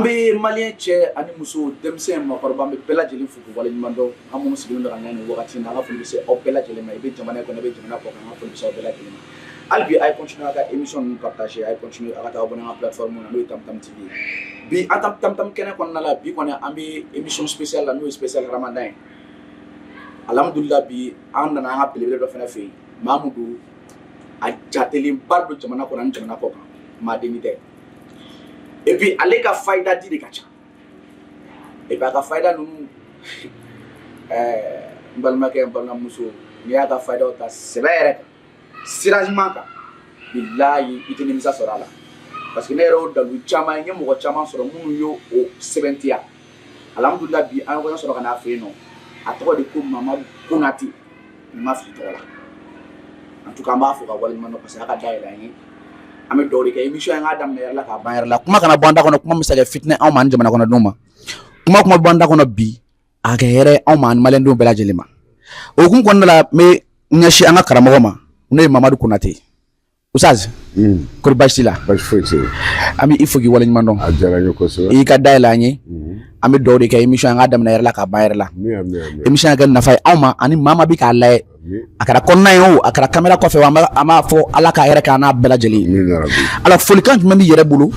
An bɛ malien cɛ ani muso, denmisɛn, maakɔrɔba, an bɛ bɛɛ lajɛlen fo k'u waleɲuman dɔn. An minnu sigilen don ka ɲɛ nin wagati in na, an ka foli bɛ se aw bɛɛ lajɛlen ma. I bɛ jamana kɔnɔ, i bɛ jamana kɔ kan, an ka foli bɛ se aw bɛɛ lajɛlen ma. Hali bi, a ye continuer a ka émission ninnu partager, a ye continuer a ka taa abonner an ka plateforme na, n'o ye Tam Tam TV ye. Bi, an Tam Tam kɛnɛ kɔnɔna la, bi kɔni an bɛ émission spéciale la, n'o ye spécial Ramadan ye. Alhamdulillah, bi an nana an ka belebele dɔ fana fɛ yen. Maa mun don, a jatelenba don jamana kɔnɔ ani jamana kɔ kan, maa denni tɛ. Et puis ale ka fayida di de ka ca. Et puis a ka fayida ninnu, n balimakɛ, n balimamuso, n'i y'a ka fayidaw ta sɛbɛ yɛrɛ kan, sira ɲuman kan, bilayi, i tɛ nimisa sɔrɔ a la, parce que ne yɛrɛ y'o dalu caman ye. N ye mɔgɔ caman sɔrɔ minnu y'o o sɛbɛntiya. Alhamdulillah, bi an ye kɔɲɔ sɔrɔ ka n'a fɛ yen nɔ. A tɔgɔ de ko Mamadu Konate, n ma fili tɔgɔ la. En tout cas, an b'a fɔ ka waleɲuman dɔn, parce que a ka dayɛlɛ an ye. An bɛ dugawu de kɛ émission in k'a daminɛ yɛrɛ la k'a ban yɛrɛ la. Kuma kana bɔ an da kɔnɔ, kuma bɛ se ka kɛ fitinɛ anw ma ani jamana kɔnɔdenw ma. Kuma kuma bɔ an da kɔnɔ bi, a kɛ hɛrɛ anw ma ani maliyɛndenw bɛɛ lajɛlen ma. O hukumu kɔnɔna la, n bɛ ɲɛsin an ka karamɔgɔ ma, n'o ye Mamadu Konate. Ustaz, kɔri baasi t'i la? Baasi foyi tɛ yen. An bɛ i fo k'i waleɲuman dɔn. A diyara n ye kosɛbɛ. I ka dayɛlɛ an ye. An bɛ dugawu de kɛ émission in k'a daminɛ yɛrɛ la k'a ban yɛrɛ la. Ami, ami, ami. Émission in kɛ nafa ye anw ma ani maa maa bɛ k'a lajɛ, a kɛra kɔnɔna ye o, a kɛra caméra kɔfɛ o, an b'a fɔ Ala ka hɛrɛ k'an n'a bɛɛ lajɛlen ye. Amina rabi. Alors, folikan jumɛn b'i yɛrɛ bolo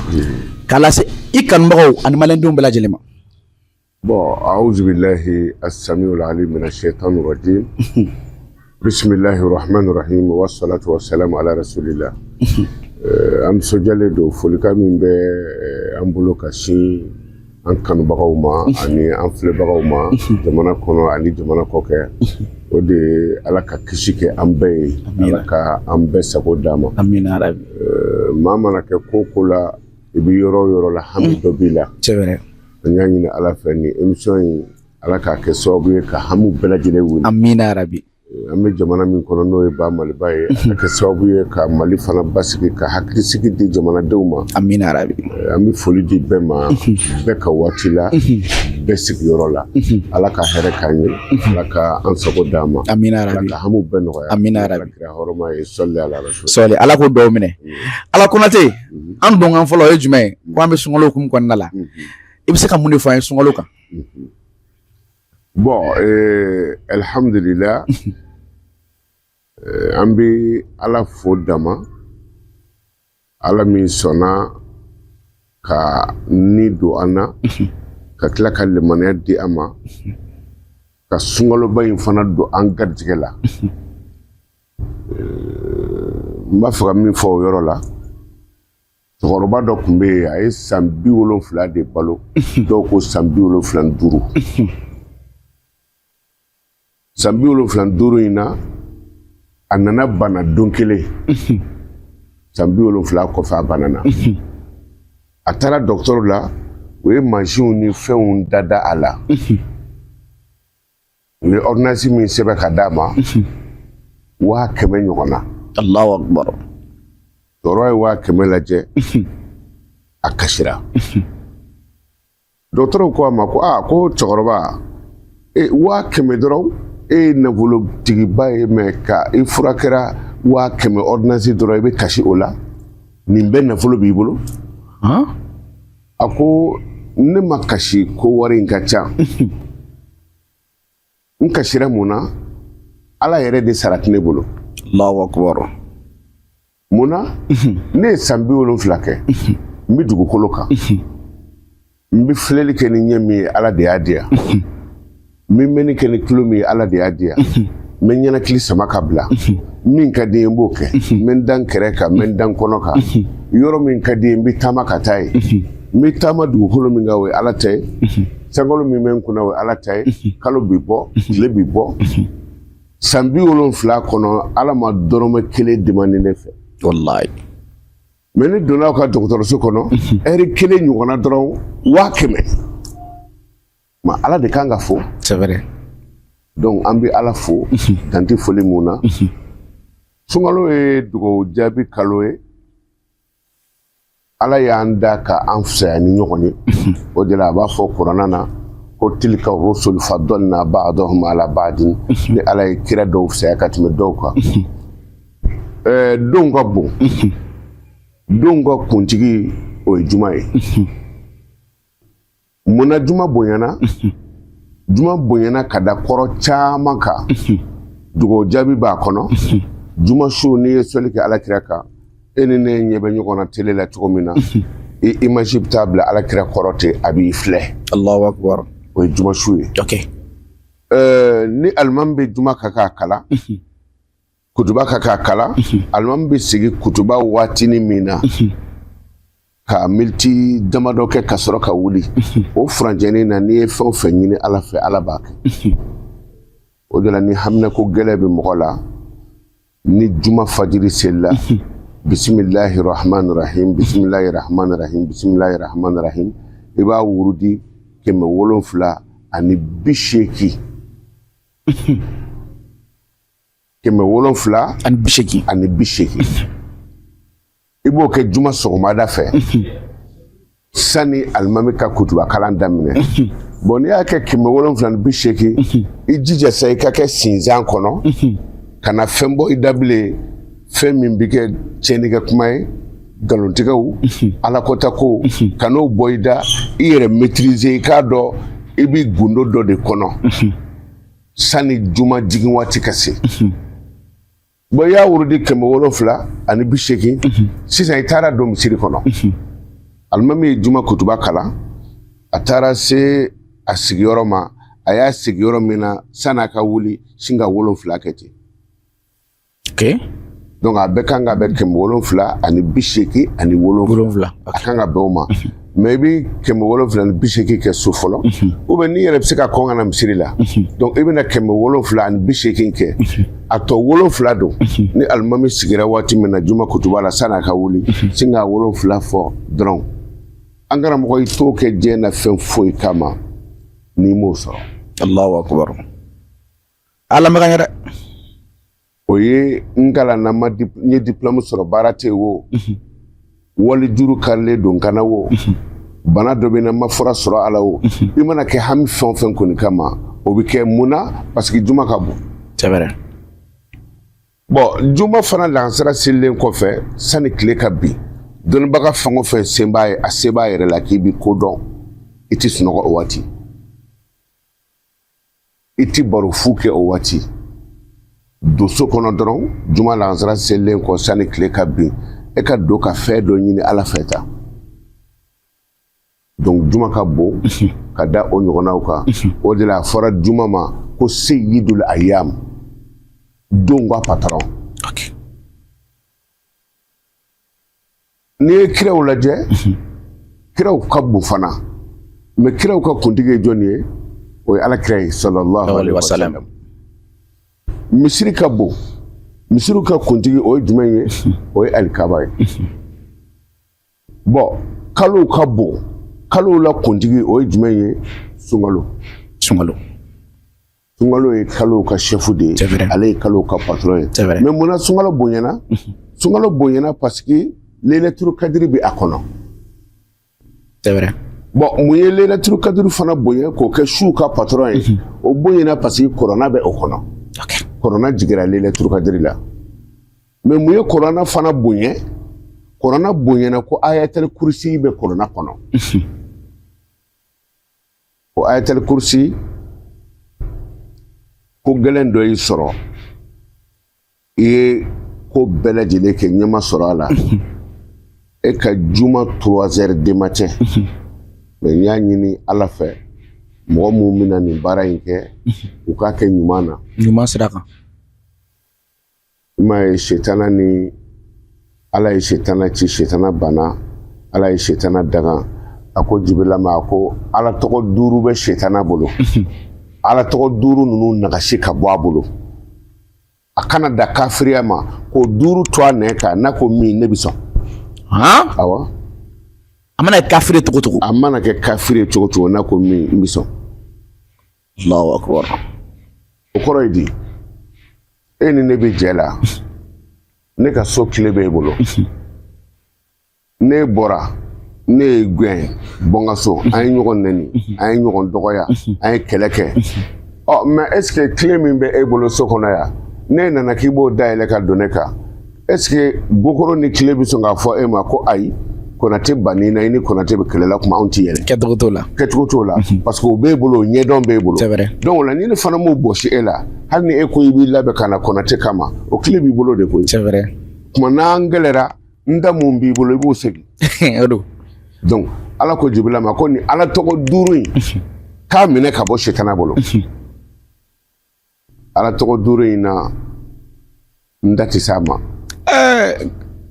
k'a lase i kanubagaw ani maliyɛndenw bɛɛ lajɛlen ma? Bon, أعوذ بالله السميع العليم من الشيطان الرجيم. بسم الله الرحمن الرحيم والصلاة والسلام على رسول الله. An nisɔndiyalen don. Folikan min bɛ an bolo ka sin an kanubagaw ma ani an filɛbagaw ma jamana kɔnɔ ani jamana kɔkɛ, o de ye Ala ka kisi kɛ an bɛɛ ye, Ala ka an bɛɛ sago d'an ma. Amina rabi. Maa mana kɛ ko o ko la, i bɛ yɔrɔ o yɔrɔ la, hami dɔ b'i la. C'est vrai. An y'a ɲini Ala fɛ, ni émission in, Ala k'a kɛ sababu ye ka hamiw bɛɛ lajɛlen wuli. Amina rabi. An bɛ jamana min kɔnɔ, n'o ye ba Maliba ye, a ka kɛ sababu ye ka Mali fana basigi, ka hakilisigi di jamanadenw ma. Amina rabi. An bɛ foli di bɛɛ ma, bɛɛ ka waati la, bɛɛ sigiyɔrɔ la. Ala ka hɛrɛ k'an ye, Ala ka an sago d'an ma. Amina Ala rabi. ka hamiw bɛɛ nɔgɔya. Amina rabi. Ala kira hɔrɔma ye, sɔli ala rasul. Sɔli Ala k'o dɔw minɛ. Ala Konate, an donkan fɔlɔ o ye jumɛn ye? Ko an bɛ sunkalo hukumu kɔnɔna la, i bɛ se ka mun de fɔ an ye sunkalo kan? Bon, alhamdulillah, an bɛ Ala fo dama, Ala min sɔnna ka ni don an na, ka tila ka limaniya di an ma, ka sunkaloba in fana don an garijɛgɛ la. N b'a fɛ ka min fɔ o yɔrɔ la, cɛkɔrɔba dɔ tun bɛ yen, a ye san 70 de balo, dɔw ko san 75. San 75 in na, a nana bana don kelen. San 70 kɔfɛ, a banana. A taara dɔgɔtɔrɔ la, u ye mansinw ni fɛnw da a la. U ye ordonnance min sɛbɛn ka d'a ma, 100 000 ɲɔgɔn na. Allahu akbar. Cɛkɔrɔba ye 100 000 lajɛ, a kasira. Dɔgɔtɔrɔw ko a ma ko aa, ko cɛkɔrɔba, e 100 000 dɔrɔn, e ye nafolotigiba ye, mɛ ka i furakɛra 100 000 ordonnance dɔrɔn, i bɛ kasi o la, nin bɛɛ nafolo b'i bolo. A ko ne ma kasi ko wari in ka ca. N kasira mun na? Ala yɛrɛ de sara tɛ ne bolo. Allahu akbar. Mun na? Ne ye san 70 kɛ, n bɛ dugukolo kan, n bɛ filɛli kɛ ni ɲɛ min ye, Ala de y'a di yan. N bɛ mɛnni kɛ ni tulo min ye, Ala de y'a di yan. N bɛ ɲɛnakili sama ka bila, min ka di n ye, n b'o kɛ. N bɛ n da n kɛrɛ kan, n bɛ n da n kɔnɔ kan, yɔrɔ min ka di n ye, n bɛ taama ka taa yen. N bɛ taama dugukolo min kan, o ye Ala ta ye. Sankolo min bɛ n kunna, o ye Ala ta ye. Kalo bi bɔ, tile bi bɔ. San 70 kɔnɔ, Ala ma dɔrɔmɛ kelen demande ne fɛ. Wallahi. Mɛ ne donna aw ka dɔgɔtɔrɔso kɔnɔ, ɛri kelen ɲɔgɔnna dɔrɔn, 100 000. Ma Ala de kan ka fo. C'est vrai. Donc an bɛ Ala fo dan tɛ foli mun na. Sunkalo ye dugawu jaabi kalo ye. Ala y'an da ka an fisaya ni ɲɔgɔn ye. O de la a b'a fɔ kuranna na ko تلك الرسل فضلنا بعضهم على بعض, ni Ala ye kira dɔw fisaya ka tɛmɛ dɔw kan. Donw ka bon, donw ka kuntigi o ye juma ye. Mun na juma bonyana? Juma bonyana ka da kɔrɔ caman kan. Dugawu jaabi b'a kɔnɔ. Juma su, n'i ye sɔli kɛ Alakira kan, e ni ne ɲɛ bɛ ɲɔgɔn na tele la cogo min na, i image bɛ taa bila Alakira kɔrɔ ten, a b'i filɛ. Allahu akbar. O ye juma su ye. Ni alimami bɛ juma kan k'a kalan, kutuba kan k'a kalan, alimami bɛ sigi kutuba waatinin min na ka miniti damadɔ kɛ ka sɔrɔ ka wuli, o furancɛnin na, n'i ye fɛn o fɛn ɲini Ala fɛ, Ala b'a kɛ. O de la, ni haminako gɛlɛn bɛ mɔgɔ la, ni juma fajiri selila, bisimilahi rahman rahim, bisimilahi rahman rahim, bisimilahi rahman rahim, i b'a wurudi 780. 700 ani 80. Ani 80. I b'o kɛ juma sɔgɔmada fɛ, sani alimami ka kutuba kalan daminɛ. Bon, n'i y'a kɛ 780, i jija sa i ka kɛ sinzan kɔnɔ, ka na fɛn bɔ i da bilen, fɛn min bɛ kɛ tiɲɛnikɛ kuma ye, nkalontigɛw, alakɔtako, ka n'o bɔ i da. I yɛrɛ maîtriser, i k'a dɔn i bɛ gundo dɔ de kɔnɔ sani juma jigin waati ka se. Bon, i y'a wurudi 780, sisan i taara don misiri kɔnɔ, alimami ye juma kutuba kalan, a taara se a sigiyɔrɔ ma, a y'a sigiyɔrɔ min na, san'a ka wuli, sin ka 7 kɛ ten. Donc a bɛɛ kan ka bɛn 787. 7. A kan ka bɛn o ma. Mais i bɛ 780 kɛ so fɔlɔ, ou bien n'i yɛrɛ bɛ se ka kɔn ka na misiri la, donc i bɛna 780 kɛ, a tɔ 7 don. Ni alimami sigira waati min na juma kutuba la, san'a ka wuli, sin ka 7 fɔ dɔrɔn. An karamɔgɔ, i t'o kɛ diɲɛ na fɛn foyi kama n'i m'o sɔrɔ. Allahu akbar, ala ma ka ɲɛ dɛ. O ye n kalanna, ma n ye diplôme sɔrɔ, baara tɛ yen o, wali juru karilen don kana o, bana dɔ bɛ n na, n ma fura sɔrɔ a la o, i mana kɛ hami fɛn o fɛn kɔni kama, o bɛ kɛ. Mun na? Parce que juma ka bon. C'est vrai. Bon, juma fana lansara selilen kɔfɛ, sani tile ka bin, dɔnnibaga fɛn o fɛn sen b'a ye, a se b'a yɛrɛ la k'i bi ko dɔn, i tɛ sunɔgɔ o waati, i ti baro fu kɛ o waati. Don so kɔnɔ dɔrɔn, juma lansara selilen kɔ, sani tile ka bin, e ka don ka fɛn dɔ ɲini Ala fɛ ta. Donc juma ka bon ka da o ɲɔgɔnnaw kan. O de la a fɔra juma ma ko seyidul ayam, don ka patron. N'i ye kiraw lajɛ, kiraw ka bon fana, mais kiraw ka kuntigi ye jɔnni ye? O ye Ala kira ye, sallallahu alaihi wasallam. Misiri ka bon, misiriw ka kuntigi o ye jumɛn ye? O ye alikaba ye. Bon, kalow ka bon, kalow la kuntigi o ye jumɛn ye? Sunkalo. Sunkalo. Sunkalo ye kalow ka chef de ye. C'est vrai. Ale ye kalow ka patron ye. C'est vrai. Mais mun na sunkalo bonyana? Sunkalo bonyana parce que lailatul kadiri bɛ a kɔnɔ. C'est vrai. Bon, mun ye lailatul kadiri fana bonya k'o kɛ suw ka patron ye? O bonyana parce que kɔrɔna bɛ o kɔnɔ. Kɔrɔna jigira lailatul kadiri la. Mais mun ye kɔrɔna fana bonya? Kɔrɔna bonyana ko ayatul kursi bɛ kɔrɔna kɔnɔ. O ayatul kursi, ko gɛlɛn dɔ y'i sɔrɔ, i ye ko bɛɛ lajɛlen kɛ, ɲɛ ma sɔrɔ a la, e ka juma 3 heures du matin. Mais n y'a ɲini Ala fɛ, mɔgɔ minnu bɛna nin baara in kɛ, u k'a kɛ ɲuman na. Ɲuman sira kan. I m'a ye, setana ni Ala ye setana ci, setana banna, Ala ye setana daga. A ko Jibirila ma, a ko Ala tɔgɔ 5 bɛ setana bolo, Ala tɔgɔ 5 ninnu nagasi ka bɔ a bolo, a kana da kafiriya ma, k'o 5 to a nɛn kan, n'a ko min, ne bɛ sɔn. Han? Awɔ. A mana kɛ kafiri cogo cogo. A mana kɛ kafiri ye cogo cogo, n'a ko min, n bɛ sɔn. Allahu akbar. O kɔrɔ ye di? E ni ne bɛ jɛ la, ne ka so tile bɛ e bolo, ne bɔra, ne ye gɛn bɔ n ka so, an ye ɲɔgɔn nɛni, an ye ɲɔgɔn dɔgɔya, an ye kɛlɛ kɛ. Ɔ, mais est ce que tile min bɛ e bolo so kɔnɔ yan, ne nana k'i b'o dayɛlɛ ka don ne kan, est ce que gokoro ni tile bɛ sɔn k'a fɔ e ma ko ayi, ko Konate banni na, i ni Konate bɛ kɛlɛ la kuma, anw ti yɛlɛ. Kɛcogo t'o la. Kɛcogo t'o la, parce que o b'e bolo, o ɲɛdɔn b'e bolo. C'est vrai. Donc o la, ni ne fana m'o bɔsi e la, hali ni e ko i b'i labɛn ka na Konate kama, o tile b'i bolo de koyi. C'est vrai. Tuma n'an kɛlɛra, n da mun b'i bolo, i b'o segin. O don. Donc Ala ko Jibila ma ko ni Ala tɔgɔ duuru in k'a minɛ ka bɔ setana bolo. Ala tɔgɔ duuru in na, n da tɛ s'a ma.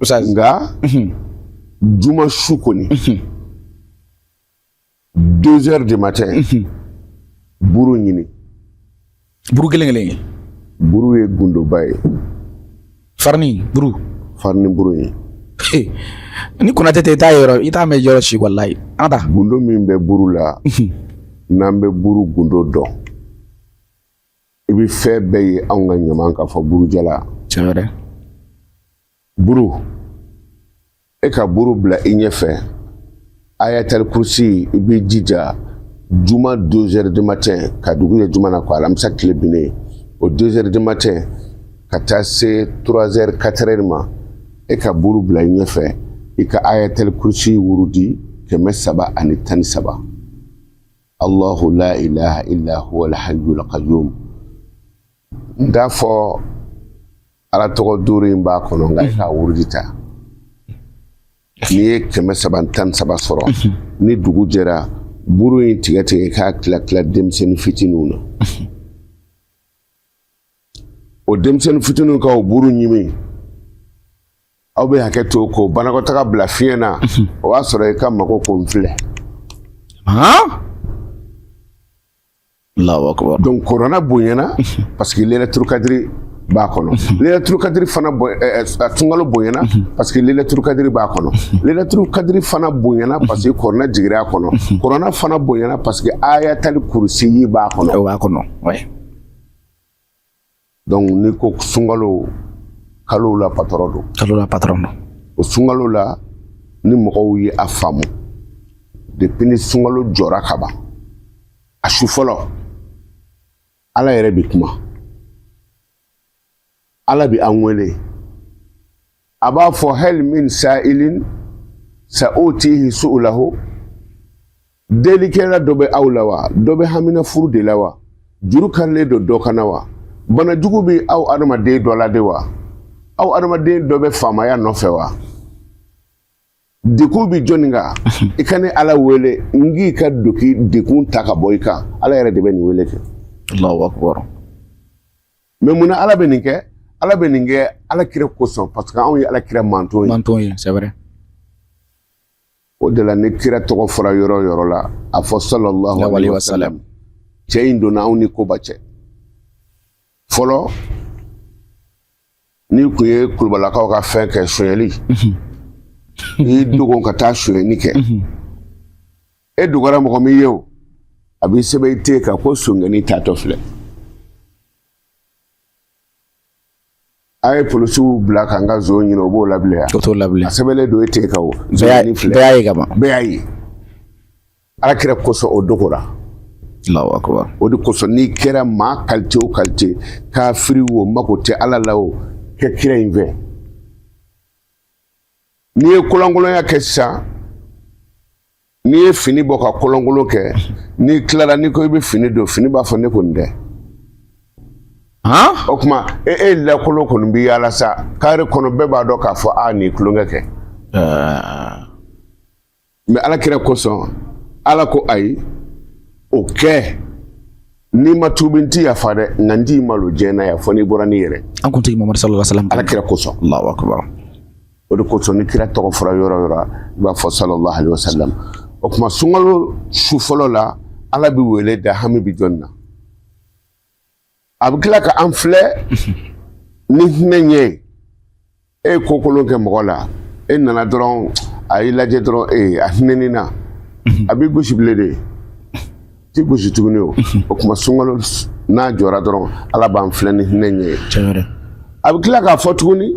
Oustaz. Nka juma su kɔni, 2 heures du matin, buru ɲini. Buru kelen kelen ye. Buru ye gundoba ye. Farini buru. Farini buru ye. Ni Konate tɛ, i t'a yɔrɔ, i t'a mɛn yɔrɔ si, walayi. An ka taa. Gundo min bɛ buru la, n'an bɛ buru gundo dɔn, i bɛ fɛn bɛɛ ye anw ka ɲaman k'a fɔ burujala. C'est vrai. Buru, e ka buru bila i ɲɛfɛ, ayatal kursi, i b'i jija juma 2 heures du matin ka dugu jɛ juma na ko alamisa tile binnen, o 2 heures du matin ka taa se 3 heures, 4 heures ma, e ka buru bila i ɲɛfɛ, i ka ayatal kursi wurudi 313, Allahu la ilaha illa huwa alhayyul qayyum. N t'a fɔ Ala tɔgɔ duuru in b'a kɔnɔ, nka i k'a wurudi ta. N'i ye 313 sɔrɔ, ni dugu jɛra, buru in tigɛ tigɛ k'a tila tila denmisɛnnin fitininw na. O denmisɛnnin fitininw ka o buru ɲimi, aw bɛ hakɛ to k'o banakɔtaga bila fiɲɛ na, o b'a sɔrɔ i ka mako ko n filɛ. Han, Allahu akbar. Donc kuranɛ bonyana parce que lailatul kadiri b'a kɔnɔ. Lailatul kadiri fana sunkalo bonyana parce que lailatul kadiri b'a kɔnɔ. Lailatul kadiri fana bonyana parce que kuranɛ jigira a kɔnɔ. Kuranɛ fana bonyana parce que ayatal kursi b'a kɔnɔ. O b'a kɔnɔ, ouais. Donc n'i ko sunkalo, kalo la patron don. Kalo la patron don. O sunkalo la, ni mɔgɔw ye a faamu, depuis ni sunkalo jɔra ka ban, a su fɔlɔ, Ala yɛrɛ bɛ kuma, Ala bɛ an wele, a b'a fɔ: hal min sa'ilin sa'utihi su'lahu. Delikɛla dɔ bɛ aw la wa? Dɔ bɛ hamina furu de la wa? Juru karilen don dɔ kana wa? Banajugu bɛ aw adamaden dɔ la de wa? Aw adamaden dɔ bɛ faamaya nɔfɛ wa? Dekun bɛ jɔnni kan? I ka ne Ala wele, n k'i ka doki dekun ta ka bɔ i kan. Ala yɛrɛ de bɛ nin wele kɛ. Allahu akbar. Mais munna Ala bɛ nin kɛ? Ala bɛ nin kɛ Ala kira kosɔn, parce que anw ye Ala kira manton ye. Manton ye, c'est vrai. O de la, ni kira tɔgɔ fɔra yɔrɔ o yɔrɔ la, a fɔ sallallahu alaihi wa sallam. Cɛ in donna anw ni koba cɛ. Fɔlɔ, n'i kun ye kulubalakaw ka fɛn kɛ, sonyɛli, n'i dogo ka taa sonyɛni kɛ, e dogora mɔgɔ min ye, o a b'i sɛbɛn i ten kan ko sonkɛni taatɔ filɛ. A ye polisiw bila ka n ka zon ɲini, o b'o labila yan. O t'o labila. A sɛbɛnlen don e ten kan, o zonkɛni filɛ. Bɛɛ y'a ye ka ban. Bɛɛ y'a ye. Ala kira kosɔn, o dogora. Allahu akbar. O de kosɔn, n'i kɛra maa qualité o qualité, kafiri o, mako tɛ Ala la o, kɛ kira in fɛ. N'i ye kolonkolonya kɛ sisan, n'i ye fini bɔ ka kolonkolon kɛ, n'i tilara, n'i ko i bɛ fini don, fini b'a fɔ ne ko nin tɛ. O tuma e lakolon kɔni bɛ yaala sa kare kɔnɔ, bɛɛ b'a dɔn k'a fɔ a nin tulonkɛ kɛ. Mais Ala kira kosɔn, Ala ko ayi, o kɛ, n'i ma tuubi, n ti yafa dɛ, nka n t'i malo diɲɛ na yan fɔ n'i bɔra n'i yɛrɛ. An kuntigi Mamadu sallallahu alaihi wasallam. Ala kira kosɔn. Allahu akbar. O de kosɔn, ni kira tɔgɔ fɔra yɔrɔ o yɔrɔ, i b'a fɔ sallallahu alaihi wasallam. O tuma sunkalo su fɔlɔ la, Ala bɛ wele da, hami bɛ jɔn na, a bɛ tila ka an filɛ ni hinɛ ɲɛ ye. E ye ko kolon kɛ mɔgɔ la, e nana dɔrɔn, a y'i lajɛ dɔrɔn, ee, a hinɛni na, a b'i gosi bilen de, t'i gosi tuguni. O tuma sunkalo n'a jɔra dɔrɔn, Ala b'an filɛ ni hinɛ ɲɛ ye. A bɛ tila k'a fɔ tuguni,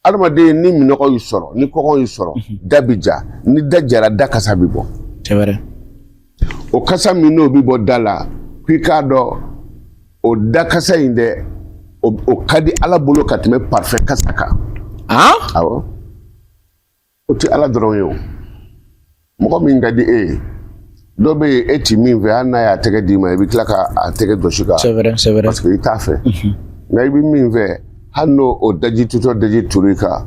adamaden, ni minɔgɔ y'i sɔrɔ, ni kɔngɔ y'i sɔrɔ, da bi ja. Ni da jara, da kasa bi bɔ. O kasa min n'o bi bɔ da la, k'i k'a dɔn o da kasa in dɛ, o ka di Ala bolo ka tɛmɛ parfum kasa kan. Awɔ. O tɛ Ala dɔrɔn ye o. Mɔgɔ min ka di e ye, dɔ bɛ yen e ti min fɛ, hali n'a y'a tɛgɛ d'i ma, i bɛ tila ka a tɛgɛ jɔsi ka. C'est vrai, c'est vrai. Parce que i t'a fɛ. Nka i bɛ min fɛ, hali n'o o daji tutɔ daji turu i kan,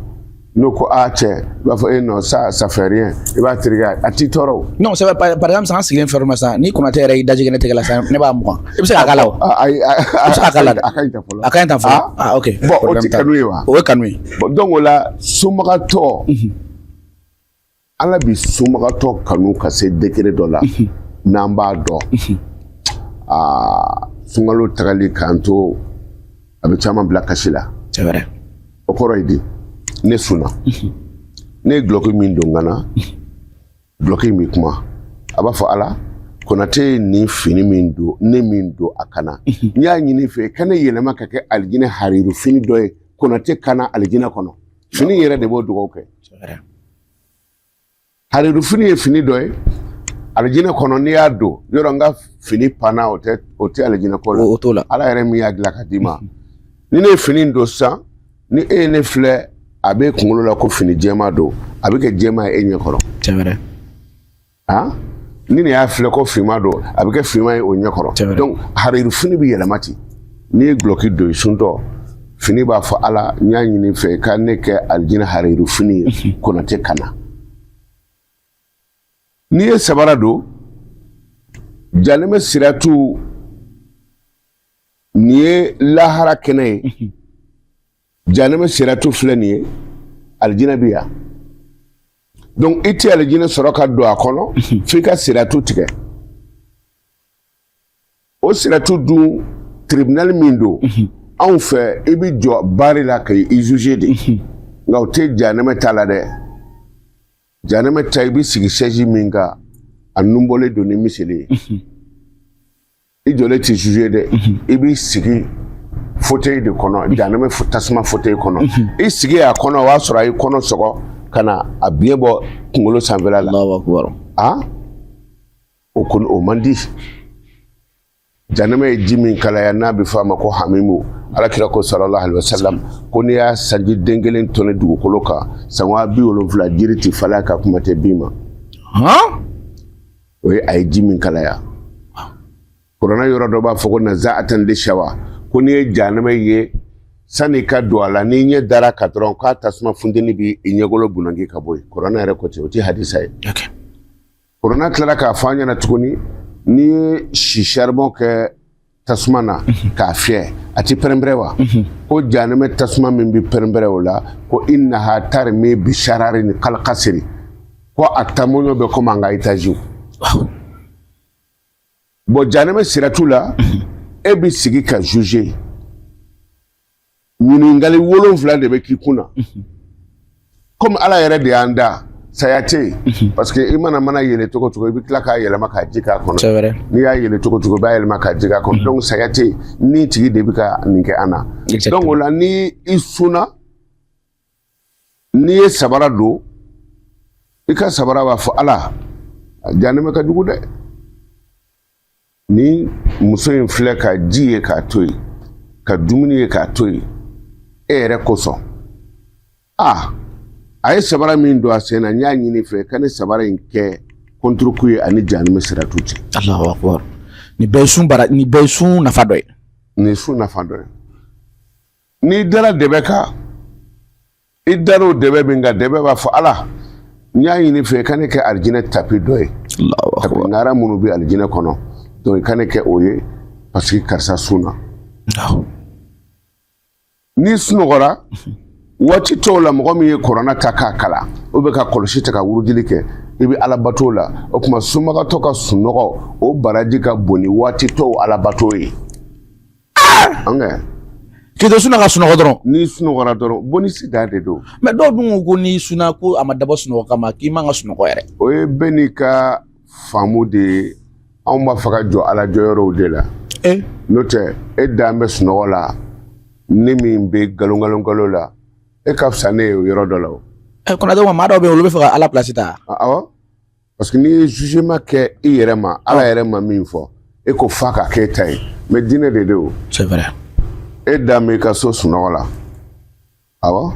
n'o ko a cɛ, i b'a fɔ e non, ça ça fait rien, i b'a tereke, a t'i tɔɔrɔ o. Non, c'est vrai, par exemple, sisan an sigilen filɛ yɔrɔ min na sisan, ni Konatɛ yɛrɛ y'i daji kɛ ne tɛgɛ la sisan, ne b'a mugan. I bɛ se k'a k'a la o. Ayi, I bɛ se k'a k'a la dɛ. A ka ɲi tan fɔlɔ. A ka ɲi tan fɔlɔ. Ah, ok. Bon, o tɛ kanu ye wa? O ye kanu ye. Bon, donc o la, sunbagatɔ, Ala bi sunbagatɔ kanu ka se degré dɔ la, n'an b'a dɔn. Aa, sunkalo tagali k'an to, a bɛ caman bila kasi la. C'est vrai. O kɔrɔ ye di? Ne sunna, ne ye dulɔki min don n kan na, dulɔki in bɛ kuma, a b'a fɔ Ala, Konatɛ ye nin fini min don, ne min don a kana, n y'a ɲini fɛ ka ne yɛlɛma ka kɛ alijinɛ hariru fini dɔ ye, Konatɛ kana alijinɛ kɔnɔ. Fini yɛrɛ de b'o dugawu kɛ. C'est vrai. Hariru fini ye fini dɔ ye alijinɛ kɔnɔ, n'i y'a don yɔrɔ, n ka fini panna, o tɛ alijinɛ ko la. O t'o la. Ala yɛrɛ min y'a dilan ka d'i ma, ni ne ye fini don sisan, ni e ye ne filɛ, a bɛ kunkolo la ko fini jɛma don, a bɛ kɛ jɛma ye e ɲɛ kɔrɔ. C'est vrai. Han, ni nin y'a filɛ ko finma don, a bɛ kɛ finma ye o ɲɛ kɔrɔ. Donc hariru fini bɛ yɛlɛma ten. N'i ye dulɔki don i suntɔ, fini b'a fɔ Ala, n y'a ɲini fɛ ka ne kɛ alijinɛ hariru fini ye, Konatɛ kana. N'i ye sabara don, janɛmɛ siratu, nin ye lahara kɛnɛ ye, janɛmɛ siratu filɛ nin ye, alijinɛ bɛ yan. Donc i tɛ alijinɛ sɔrɔ ka don a kɔnɔ f'i ka siratu tigɛ. O siratu dun, tribunal min don anw fɛ, i bɛ jɔ baari la ka i juger de, nka o tɛ janɛmɛ ta la dɛ. Janɛmɛ ta, i bɛ sigi chaise min kan, a nunbɔlen don ni miseli ye, i jɔlen tɛ juger dɛ, i b'i sigi fauteuil de kɔnɔ, janɛmɛ tasuma fauteuil kɔnɔ. I sigi a kɔnɔ, o y'a sɔrɔ a y'i kɔnɔ sɔgɔ ka na a biɲɛ bɔ kunkolo sanfɛla la. Allahu akbar. Ah, o kɔni o man di. Janɛmɛ ye ji min kalaya, n'a bɛ fɔ a ma ko hamimu, Ala kira ko sallallahu alaihi wasallam ko n'i y'a sanji den kelen tɔni dugukolo kan, san 70,000 jiri tɛ falen ka kuma tɛ bin ma. O ye a ye ji min kalaya. Kuranɛ yɔrɔ dɔ b'a fɔ ko nazaatan li shawa, ko n'i ye janɛmɛ ye, sani ka don a la, n'i ɲɛ dara ka dɔrɔn, k'a tasuma funteni b'i ɲɛgolo bunanki ka bɔ yen. Kuranɛ yɛrɛ ko ten, o tɛ hadisa ye. Kuranɛ tilara k'a fɔ an ɲɛna tuguni, n'i ye si charbon kɛ tasuma na k'a fiyɛ, a ti pɛrɛnpɛrɛn wa? Ko janɛmɛ tasuma min bɛ pɛrɛnpɛrɛn o la, ko innaha tarmi bishararin kalkasiri, ko a tamoɲɔ bɛ komi an ka étage. Bon, janɛmɛ siratu la, e bɛ sigi ka juger, ɲininkali 7 de bɛ k'i kunna. Komi Ala yɛrɛ de y'an da, saya tɛ yen, parce que i mana mana yɛlɛ cogo cogo, i bɛ tila k'a yɛlɛma k'a ji k'a kɔnɔ. N'i y'a yɛlɛ cogo cogo, i b'a yɛlɛma k'a ji k'a kɔnɔ. Donc saya tɛ yen, ni tigi de bɛ ka nin kɛ an na. Donc o la, ni i sunna, n'i ye sabara don, i ka sabara b'a fɔ Ala, janɛmɛ ka jugu dɛ, ni muso in filɛ ka ji ye k'a to yen, ka dumuni ye k'a to yen, e yɛrɛ kosɔn. A a ye sabara min don a sen na, n y'a ɲini fɛ ka ne sabara in kɛ contre-coup ye ani janɛmɛ siratu cɛ. Allahu akbar. Nin bɛɛ ye sun bara, nin bɛɛ ye sun nafa dɔ ye. Nin ye sun nafa dɔ ye. N'i dara dɛbɛ kan, i dara o dɛbɛ min kan, dɛbɛ b'a fɔ Ala, n y'a ɲini fɛ ka ne kɛ alijinɛ tapis dɔ ye, tapis ŋara minnu bɛ alijinɛ kɔnɔ, donc i ka ne kɛ o ye, parce que karisa sunna. N'i sunɔgɔra waati tɔw la, mɔgɔ min ye kuranɛ ta k'a kalan, o bɛ ka kɔlɔsi ta ka wurudili kɛ, i bɛ alabato la. O tuma sunbagatɔ ka sunɔgɔ, o baraji ka bon ni waati tɔw alabato ye. K'i to sunna ka sunɔgɔ dɔrɔn. N'i sunɔgɔra dɔrɔn, bonisi da de don. Mais dɔw dun ko n'i sunna, ko a ma dabɔ sunɔgɔ kama, k'i man ka sunɔgɔ yɛrɛ. O ye bɛɛ n'i ka faamu de ye. Anw b'a fɛ ka jɔ Ala jɔyɔrɔw de la. N'o tɛ, e dan bɛ sunɔgɔ la, ne min bɛ nkalon nkalon nkalon la, e ka fisa ne ye o yɔrɔ dɔ la o. Konatɛ, maa dɔw bɛ yen, olu bɛ fɛ ka Ala place ta. Awɔ, parce que n'i ye jugement kɛ i yɛrɛ ma, Ala yɛrɛ ma min fɔ, e ko f'a ka k'e ta ye, mais diinɛ de don. C'est vrai. E dan bɛ i ka so sunɔgɔ la. Awɔ,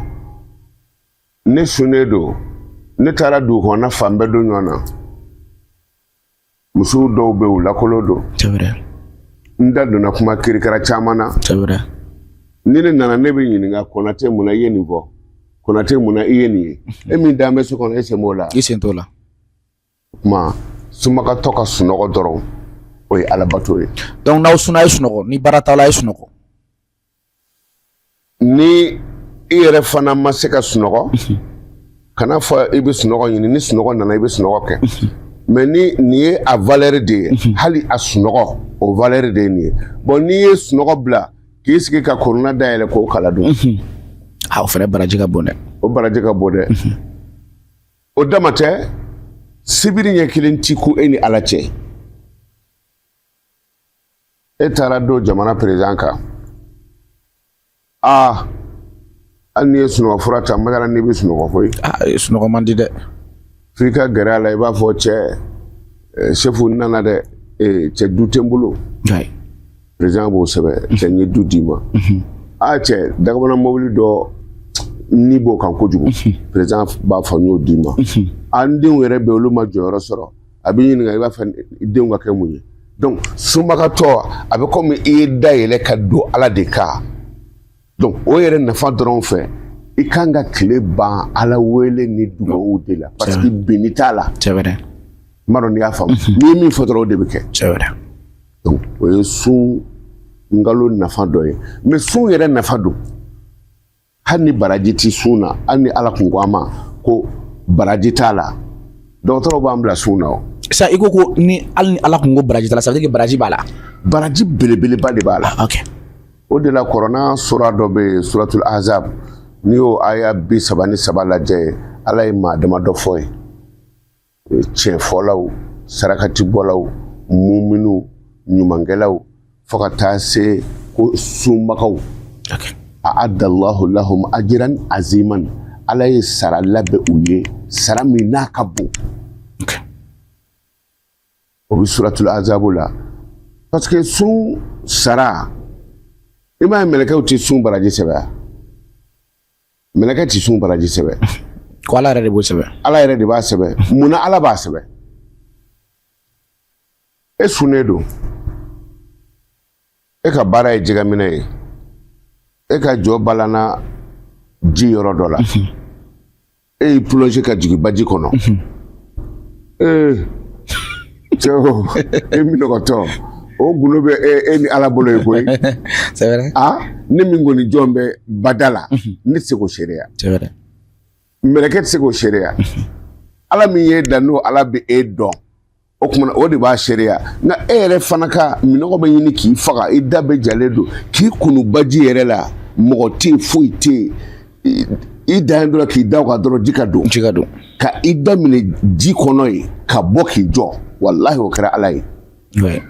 ne sunnen don. Ne taara dugu kɔnɔna fan bɛɛ don ɲɔgɔn na. Musow dɔw bɛ u lakolon don. C'est vrai. N da donna kuma kirikara caman na. C'est vrai. Ni ne nana, ne bɛ ɲininka: Konate, mun na i ye nin fɔ? Konate, mun na i ye nin ye? E min dan bɛ so kɔnɔ, e sen b'o la? I sen t'o la. Kuma sunbagatɔ ka sunɔgɔ dɔrɔn, o ye alabato ye. Donc n'aw sunna, a ye sunɔgɔ. Ni baara t'aw la, a ye sunɔgɔ. Ni i yɛrɛ fana ma se ka sunɔgɔ, kana fɔ i bɛ sunɔgɔ ɲini. Ni sunɔgɔ nana, i bɛ sunɔgɔ kɛ. Mais ni nin ye a valeur de ye, hali a sunɔgɔ, o valeur de ye nin ye. Bon, n'i ye sunɔgɔ bila k'i sigi ka kuranɛ dayɛlɛ k'o kala dun? A, o fana baraji ka bon dɛ. O baraji ka bon dɛ. O dama tɛ, sibiri ɲɛ kelen ti ku e ni Ala cɛ. E taara don jamana président kan, aa, hali n'i ye sunɔgɔ fura ta, madala n'i bɛ sunɔgɔ koyi. Ah, sunɔgɔ man di dɛ. F'i ka gɛrɛ a la, i b'a fɔ: cɛ, chef, n nana dɛ. Cɛ, du tɛ n bolo. Président b'o sɛbɛn: cɛ, n ye du d'i ma. Aa, cɛ, dagabana mobili dɔ ni b'o kan kojugu. Président b'a fɔ: n y'o d'i ma. A, n denw yɛrɛ bɛ, olu ma jɔyɔrɔ sɔrɔ. A b'i ɲininka: i b'a fɛ i denw ka kɛ mun ye? Donc sunbagatɔ, a bɛ komi i ye da yɛlɛ ka don Ala de kan. Donc o yɛrɛ nafa dɔrɔn fɛ, i kan ka tile ban Ala wele ni dugawu de la, parce que binni t'a la. C'est vrai. N b'a dɔn n'i y'a faamu. N'i ye min fɔ dɔrɔn, o de bɛ kɛ. C'est vrai. Donc o ye sun nkalo nafa dɔ ye. Mais sun yɛrɛ nafa don, hali ni baraji ti sun na, hali ni Ala kun ko an ma ko baraji t'a la, dɔgɔtɔrɔw b'an bila sun na o. Sa, i ko ko ni hali ni Ala kun ko baraji t'a la, ça veut dire que baraji b'a la. Baraji belebeleba de b'a la. Ok. O de la, kuranɛ sura dɔ bɛ yen, Suratul Azab, n'i y'o aya 33 lajɛ, Ala ye maa damadɔ fɔ ye: tiɲɛfɔlaw, sarakatibɔlaw, muminiw, ɲumankɛlaw, fo ka taa se ko sunbagaw. A'addallahu lahum ajran aziman. Ala ye sara labɛn u ye, sara min n'a ka bon. O bɛ Suratul Azabu la. Parce que sun sara, i m'a ye, mɛlɛkɛw tɛ sun baraji sɛbɛn. Mɛlɛkɛ tɛ sun baraji sɛbɛn. Ko Ala yɛrɛ de b'o sɛbɛn. Ala yɛrɛ de b'a sɛbɛn. Munna Ala b'a sɛbɛn? E sunnen don, e ka baara ye jɛgɛminɛ ye, e ka jɔ balana ji yɔrɔ dɔ la, e y'i plongé ka jigin baji kɔnɔ. Ee cɛw, e minɔgɔtɔ, o gundo bɛ e ni Ala bolo ye koyi. C'est vrai. A ne min kɔni jɔn bɛ bada la, ne tɛ se k'o seereya. C'est vrai. Mɛlɛkɛ tɛ se k'o seereya. Ala min y'e dan, n'o Ala bɛ e dɔn, o kumana o de b'a seereya. Nka e yɛrɛ fana ka minɔgɔ bɛ ɲini k'i faga, i da bɛ jalen don k'i kunu baji yɛrɛ la, mɔgɔ tɛ yen, foyi tɛ yen, i dan ye dɔrɔn k'i da o kan dɔrɔn, ji ka don. Ji ka don. Ka i da minɛ ji kɔnɔ yen ka bɔ k'i jɔ, walahi, o kɛra Ala ye. Ouais,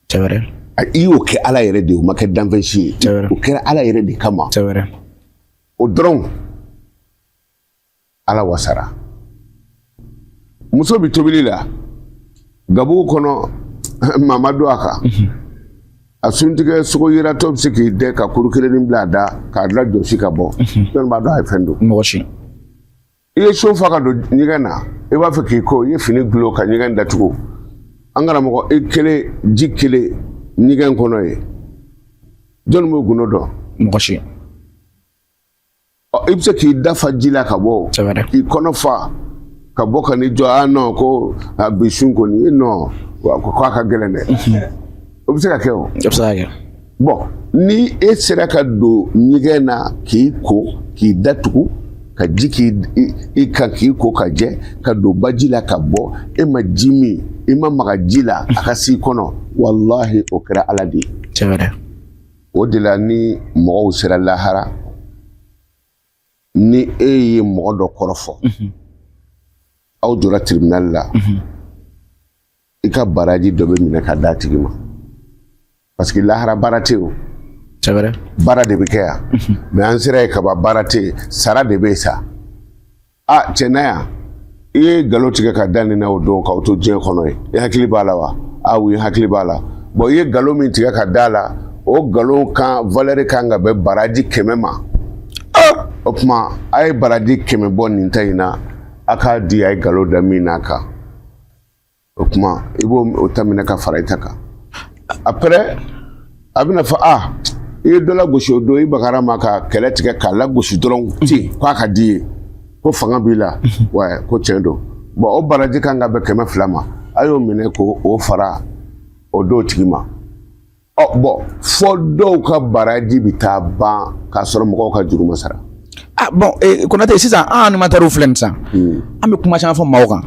c'est vrai. I y'o kɛ Ala yɛrɛ de ye, o ma kɛ danfɛn si ye. C'est vrai. O kɛra Ala yɛrɛ de kama. C'est vrai. O dɔrɔn, Ala wasara. Muso bɛ tobili la gabugu kɔnɔ, mama don a kan, a suntigɛ sogo yiratɔ bɛ se k'i dɛ ka kuru kelennin bila a da k'a la jɔsi ka bɔ. Jɔnni b'a dɔn a ye fɛn don? Mɔgɔ si. I ye so fa ka don ɲɛgɛn na, i b'a fɛ k'i ko, i ye fini gulon ka ɲɛgɛn datugu. An karamɔgɔ, i kelen, ji kelen ɲɛgɛn kɔnɔ ye, jɔnni b'o gundo dɔn? Mɔgɔ si. Ɔ, i bɛ se k'i da fa ji la ka bɔ, C'est vrai. k'i kɔnɔ fa ka bɔ, ka n'i jɔ: ah non, ko a bi sun kɔni, non, ko a ka gɛlɛn dɛ. O bɛ se ka kɛ o. O bɛ se ka kɛ. Bon, ni e sera ka don ɲɛgɛn na k'i ko k'i datugu ka ji k'i i kan k'i ko ka jɛ ka don baji la ka bɔ, e ma ji min, i ma maga ji la a ka s'i kɔnɔ, walahi, o kɛra Ala de ye. C'est vrai. O de la, ni mɔgɔw sera lahara, ni e ye mɔgɔ dɔ kɔrɔfɔ, aw jɔra tribunal la, i ka baraji dɔ bɛ minɛ ka d'a tigi ma, parce que lahara baara tɛ yen o. C'est vrai. Baara de bɛ kɛ yan, mais an sera yen kaban, baara tɛ yen, sara de bɛ yen sa. A cɛ, na yan, i ye nkalon tigɛ ka da nin na o don k'aw to diɲɛ kɔnɔ ye, i hakili b'a la wa? A oui, hakili b'a la. Bon, i ye nkalon min tigɛ ka da la, o nkalon kan valeur kan ka bɛn baraji 100 ma. O tuma a ye baraji 100 bɔ nin ta in na. A k'a di a ye nkalon da min n'a kan, o tuma i b'o o ta minɛ ka fara i ta kan. Après a bɛna fɔ a i ye dɔ lagosi o don, i bagara ma ka kɛlɛ tigɛ k'a lagosi dɔrɔn ten k'a ka di ye ko fanga b'i la wa, ko tiɲɛ don. Bon, o baraji kan ka bɛn 200 ma, a y'o minɛ k'o o fara o d'o tigi ma. Ɔ bon, fɔ dɔw ka baraji bɛ taa ban k'a sɔrɔ mɔgɔw ka juru ma sara. Ah bon, Konate, sisan an animateurs filɛ nin sisan, an bɛ kuma caman fɔ maaw kan,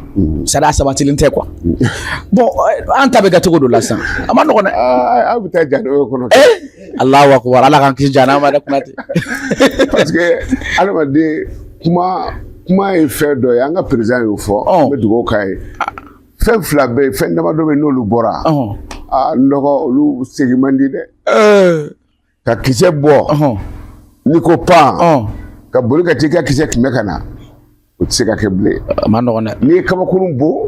c'est à dire a sabatilen tɛ quoi. Bon, an ta bɛ kɛ cogo dɔ la sisan, a ma nɔgɔn dɛ. Aa, aw bɛ taa jahanama kɔnɔ. Eh, Alahu akubar, Ala k'an kisi jahanama ma dɛ, Konate. Parce que adamaden, kuma ye fɛn dɔ ye. An ka président y'o fɔ, an bɛ dugawu k'a ye. Fɛn fila bɛ yen, fɛn damadɔ bɛ yen, n'olu bɔra, aa, n dɔgɔ, olu segin man di dɛ. Ka kisɛ bɔ, n'i ko pan, ka boli ka t'i ka kisɛ kunbɛ ka na, o tɛ se ka kɛ bilen. A ma nɔgɔn dɛ. N'i ye kabakurun bon,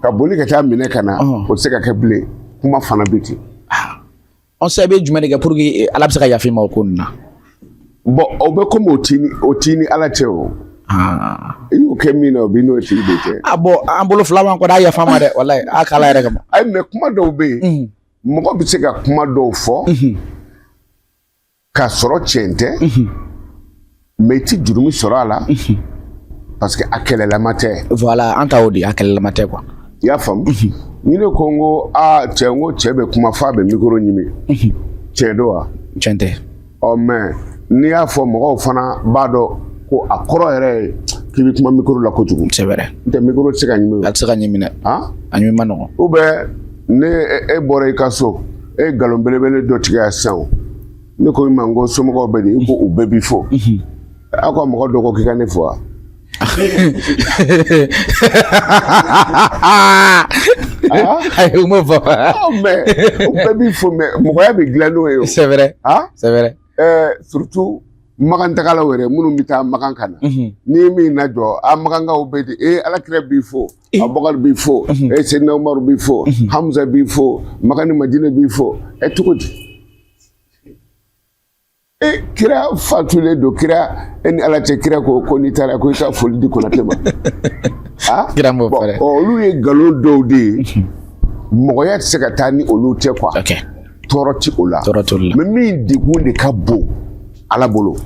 ka boli ka taa minɛ ka na, o tɛ se ka kɛ bilen. Kuma fana bɛ ten. On sait, bɛ jumɛn de kɛ pour que Ala bɛ se ka yafa i ma o ko ninnu na? Bon, o bɛ komi o t'i ni Ala cɛ o. I y'o kɛ min na, o b'i n'o tigi de cɛ. Ah bon, an bolo fila b'an kɔ dɛ, a yafa ma dɛ, walayi, a k'Ala yɛrɛ kama. Ayi, mais kuma dɔw bɛ yen, mɔgɔ bɛ se ka kuma dɔw fɔ k'a sɔrɔ tiɲɛ tɛ, mais i ti jurumi sɔrɔ a la parce que a kɛlɛlama tɛ. Voilà, an ta o de, a kɛlɛlama tɛ quoi. I y'a faamu? Ni ne ko n ko aa cɛ, n ko cɛ bɛ kuma f'a bɛ micro ɲimi, tiɲɛ don wa? Tiɲɛ tɛ. Ɔ, mais n'i y'a fɔ, mɔgɔw fana b'a dɔn ko a kɔrɔ yɛrɛ ye k'i bɛ kuma micro la kojugu. C'est vrai. N tɛ, micro tɛ se ka ɲimi o. A tɛ se ka ɲimi dɛ. Han? A ɲimi ma nɔgɔn. Ou bien ne e bɔra i ka so, e ye nkalon belebele dɔ tigɛ yan sisan o. Ne ko i ma n ko somɔgɔw bɛ di? I ko u bɛɛ b'i fo. Aw ka mɔgɔ dɔ ko k'i ka ne fo wa? Ayi, u m'o fɔ. Mais u bɛɛ b'i fo, mais mɔgɔya bɛ dilan n'o ye o. C'est vrai. C'est vrai. Surtout makan tagalaw yɛrɛ minnu bɛ taa makan ka na. N'i ye min lajɔ, a makankaw bɛ di, ee, Alakira b'i fo, Abubakar b'i fo, ee, Seydina Umaru b'i fo, Hamza b'i fo, Makan ni Madina b'i fo. Ɛ, cogo di? E kira fatulen don, kira e ni Ala cɛ, kira ko ko n'i taara ko i ka foli di Konate ma. Ah, kira m'o fɔ dɛ. Olu ye nkalon dɔw de ye, mɔgɔya tɛ se ka taa ni olu tɛ quoi. Tɔɔrɔ ti o la. Tɔɔrɔ t'o la. Mais min degun de ka bon Ala bolo,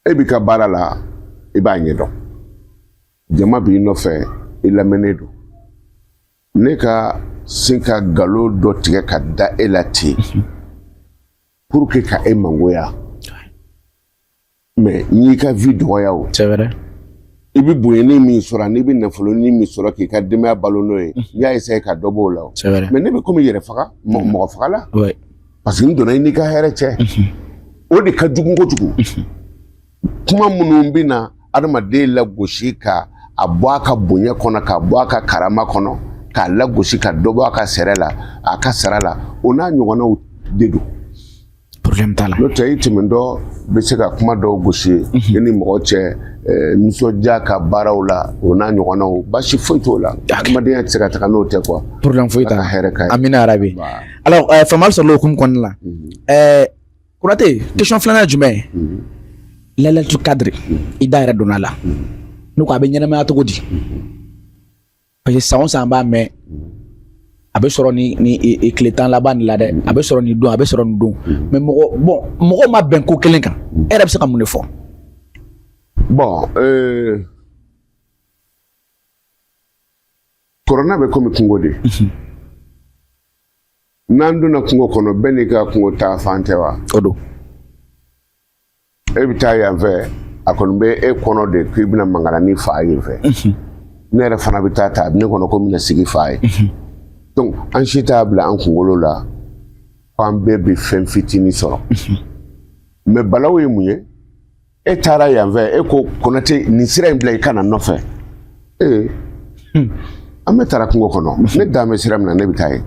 e b'i ka baara la, i b'a ɲɛdɔn, jama b'i nɔfɛ, i lamɛnnen don. Ne ka sin ka nkalon dɔ tigɛ ka da e la ten pour que ka e mangoya, mais n'i ka vie dɔgɔya o. C'est vrai. I bɛ bonyani min sɔrɔ ani i bɛ nafolonin min sɔrɔ k'i ka denbaya balo n'o ye, n y'a essayer ka dɔ b'o la o. C'est vrai. Mais ne bɛ komi yɛrɛ faga, mɔgɔ faga la. Parce que n donna i n'i ka hɛrɛ cɛ, o de ka jugu kojugu. Kuma minnu bɛ na adamaden lagosi ka a bɔ a ka bonya kɔnɔ, k'a bɔ a ka karama kɔnɔ, k'a lagosi ka dɔ bɔ a ka sɛrɛ la, a ka sara la, o n'a ɲɔgɔnnaw de don. Problème t'a la. N'o tɛ, i tɛmɛntɔ bɛ se ka kuma dɔw gosi i ni mɔgɔ cɛ, nisɔndiya ka baaraw la, o n'a ɲɔgɔnnaw, baasi foyi t'o la. Adamadenya tɛ se ka taga n'o tɛ quoi. Problème foyi t'a la. la. Hɛrɛ ka ye. Amina yarabi. Alors, faamuyali sɔrɔla o hukumu kɔnɔna la. Konate, question filanan ye jumɛn ye? Laylatul Kadri, i da yɛrɛ donna a la. Ne ko a bɛ ɲɛnamaya cogo di? Parce que san o san an b'a mɛn, a bɛ sɔrɔ ni tile 10 laban nin la dɛ, a bɛ sɔrɔ nin don, a bɛ sɔrɔ nin don. Mais mɔgɔ, bon, mɔgɔw ma bɛn ko kelen kan. E yɛrɛ bɛ se ka mun de fɔ? Bon, kɔrɔna bɛ komi kungo de. N'an donna kungo kɔnɔ, bɛɛ n'i ka kungo taa fan tɛ wa? O don. E bɛ taa yan fɛ, a kɔni bɛ e kɔnɔ de k'i bɛna mankarani faa yen fɛ. Ne yɛrɛ fana bɛ taa ta, a bɛ ne kɔnɔ ko n bɛna sigi faa ye. Donc an si t'a bila an kunkolo la ko an bɛɛ bɛ fɛn fitinin sɔrɔ. Mais balawu ye mun ye? E taara yan fɛ, e ko Konate nin sira in bila i ka na nɔfɛ. Ee, an bɛ taara kungo kɔnɔ, ne dan bɛ sira min na, ne bɛ taa yen.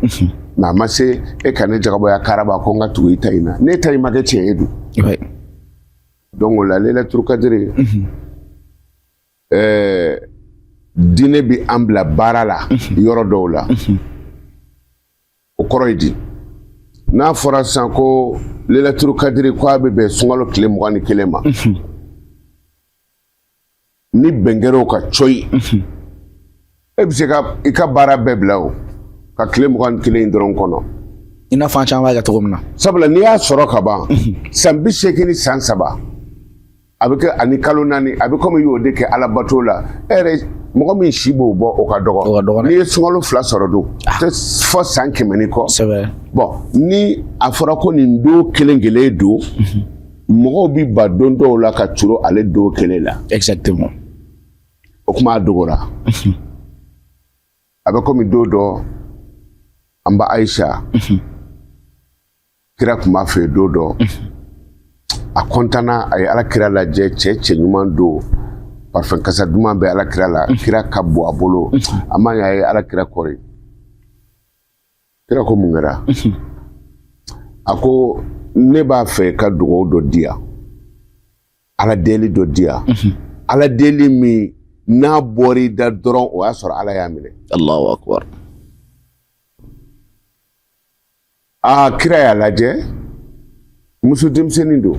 Mais a ma se e ka ne jagabɔya karaba ko n ka tugu i ta in na. Ne ta in ma kɛ tiɲɛ ye dun. Donc o la Laylatul Kadri, diinɛ bɛ an bila baara la yɔrɔ dɔw la. O kɔrɔ ye di? N'a fɔra sisan ko Laylatul Kadri ko a bɛ bɛn sunkalo tile 21 ma. Ni bɛn kɛra o kan cɔyi, e bɛ se ka i ka baara bɛɛ bila o ka tile 21 in dɔrɔn kɔnɔ. I n'a fɔ an caman b'a kɛ cogo min na. Sabula n'i y'a sɔrɔ ka ban, san 83 san, a bɛ kɛ ani kalo 4, a bɛ komi i y'o de kɛ alabato la. E yɛrɛ, mɔgɔ min si b'o bɔ, o ka dɔgɔ. O ka dɔgɔ dɛ. N'i ye sunkalo 2 sɔrɔ dun, tɛ fɔ san 100 ni kɔ. Bon, ni a fɔra ko nin don kelen kelen don, mɔgɔw bi ba don dɔw la ka curo ale don kelen la. O kuma a dogora. A bɛ komi don dɔ, an ba Ayisa, kira tun b'a fɛ yen don dɔ, a kɔntanna, a ye Ala kira lajɛ, cɛ ɲuman don, parfum kasa duman bɛ Ala kira la, kira ka bon a bolo, a ma ɲɛ, a ye Ala kira kɔri. Kira ko: mun kɛra? A ko: ne b'a fɛ ka dugawu dɔ di yan, Ala deli dɔ di yan, Ala deli min n'a bɔr'i da dɔrɔn, o y'a sɔrɔ Ala y'a minɛ. Allahu akbar. Aa, kira y'a lajɛ, muso denmisɛnnin don,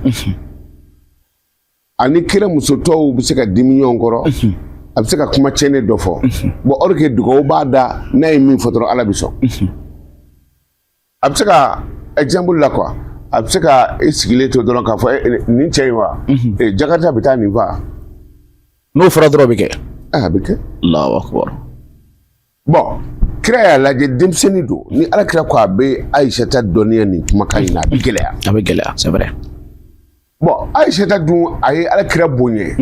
ani kira muso tɔw bɛ se ka dimi ɲɔgɔn kɔrɔ, a bɛ se ka kuma tiɲɛnen dɔ fɔ. Bon, or que dugawu b'a da, n'a ye min fɔ dɔrɔn, Ala bɛ sɔn. A bɛ se ka, exemple la quoi, a bɛ se ka i sigilen to dɔrɔn k'a fɔ: nin cɛ in wa, Jakarta bɛ taa nin fa. N'o fɔra dɔrɔn, o bɛ kɛ. A bɛ kɛ. Allahu akbar. Bon, kira y'a lajɛ, denmisɛnnin don. Ni Ala kira ko a bɛ Ayisata dɔnniya nin kumakan in na, a bɛ gɛlɛya. A bɛ gɛlɛya, c'est vrai. Bon, Ayisata dun, a ye Ala kira bonya,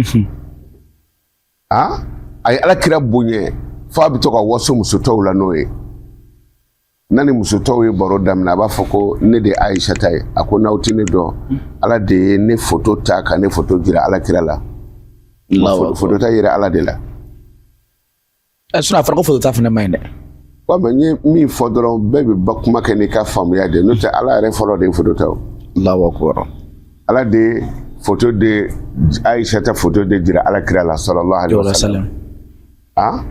ah, a ye Ala kira bonya f'a bɛ to ka waso muso tɔw la n'o ye. N'a ni muso tɔw ye baro daminɛ, a b'a fɔ ko ne de ye Ayisata ye. A ko n'aw tɛ ne dɔn, Ala de ye ne foto ta ka ne foto jira Ala kira la. Allahu akbar. Foto ta yira Ala de la. Ɛ, sinon a fɔra ko foto ta fana man ɲi dɛ. Wa mɛ n ye min fɔ dɔrɔn, bɛɛ bɛ ba kuma kɛ n'i ka faamuya de ye, n'o tɛ Ala yɛrɛ fɔlɔ de ye foto ta o. Allahu akbar. Ala de ye foto de Ayisata foto de jira Ala kira la, sallallahu alaihi wa wasallam. Sallam. Ah,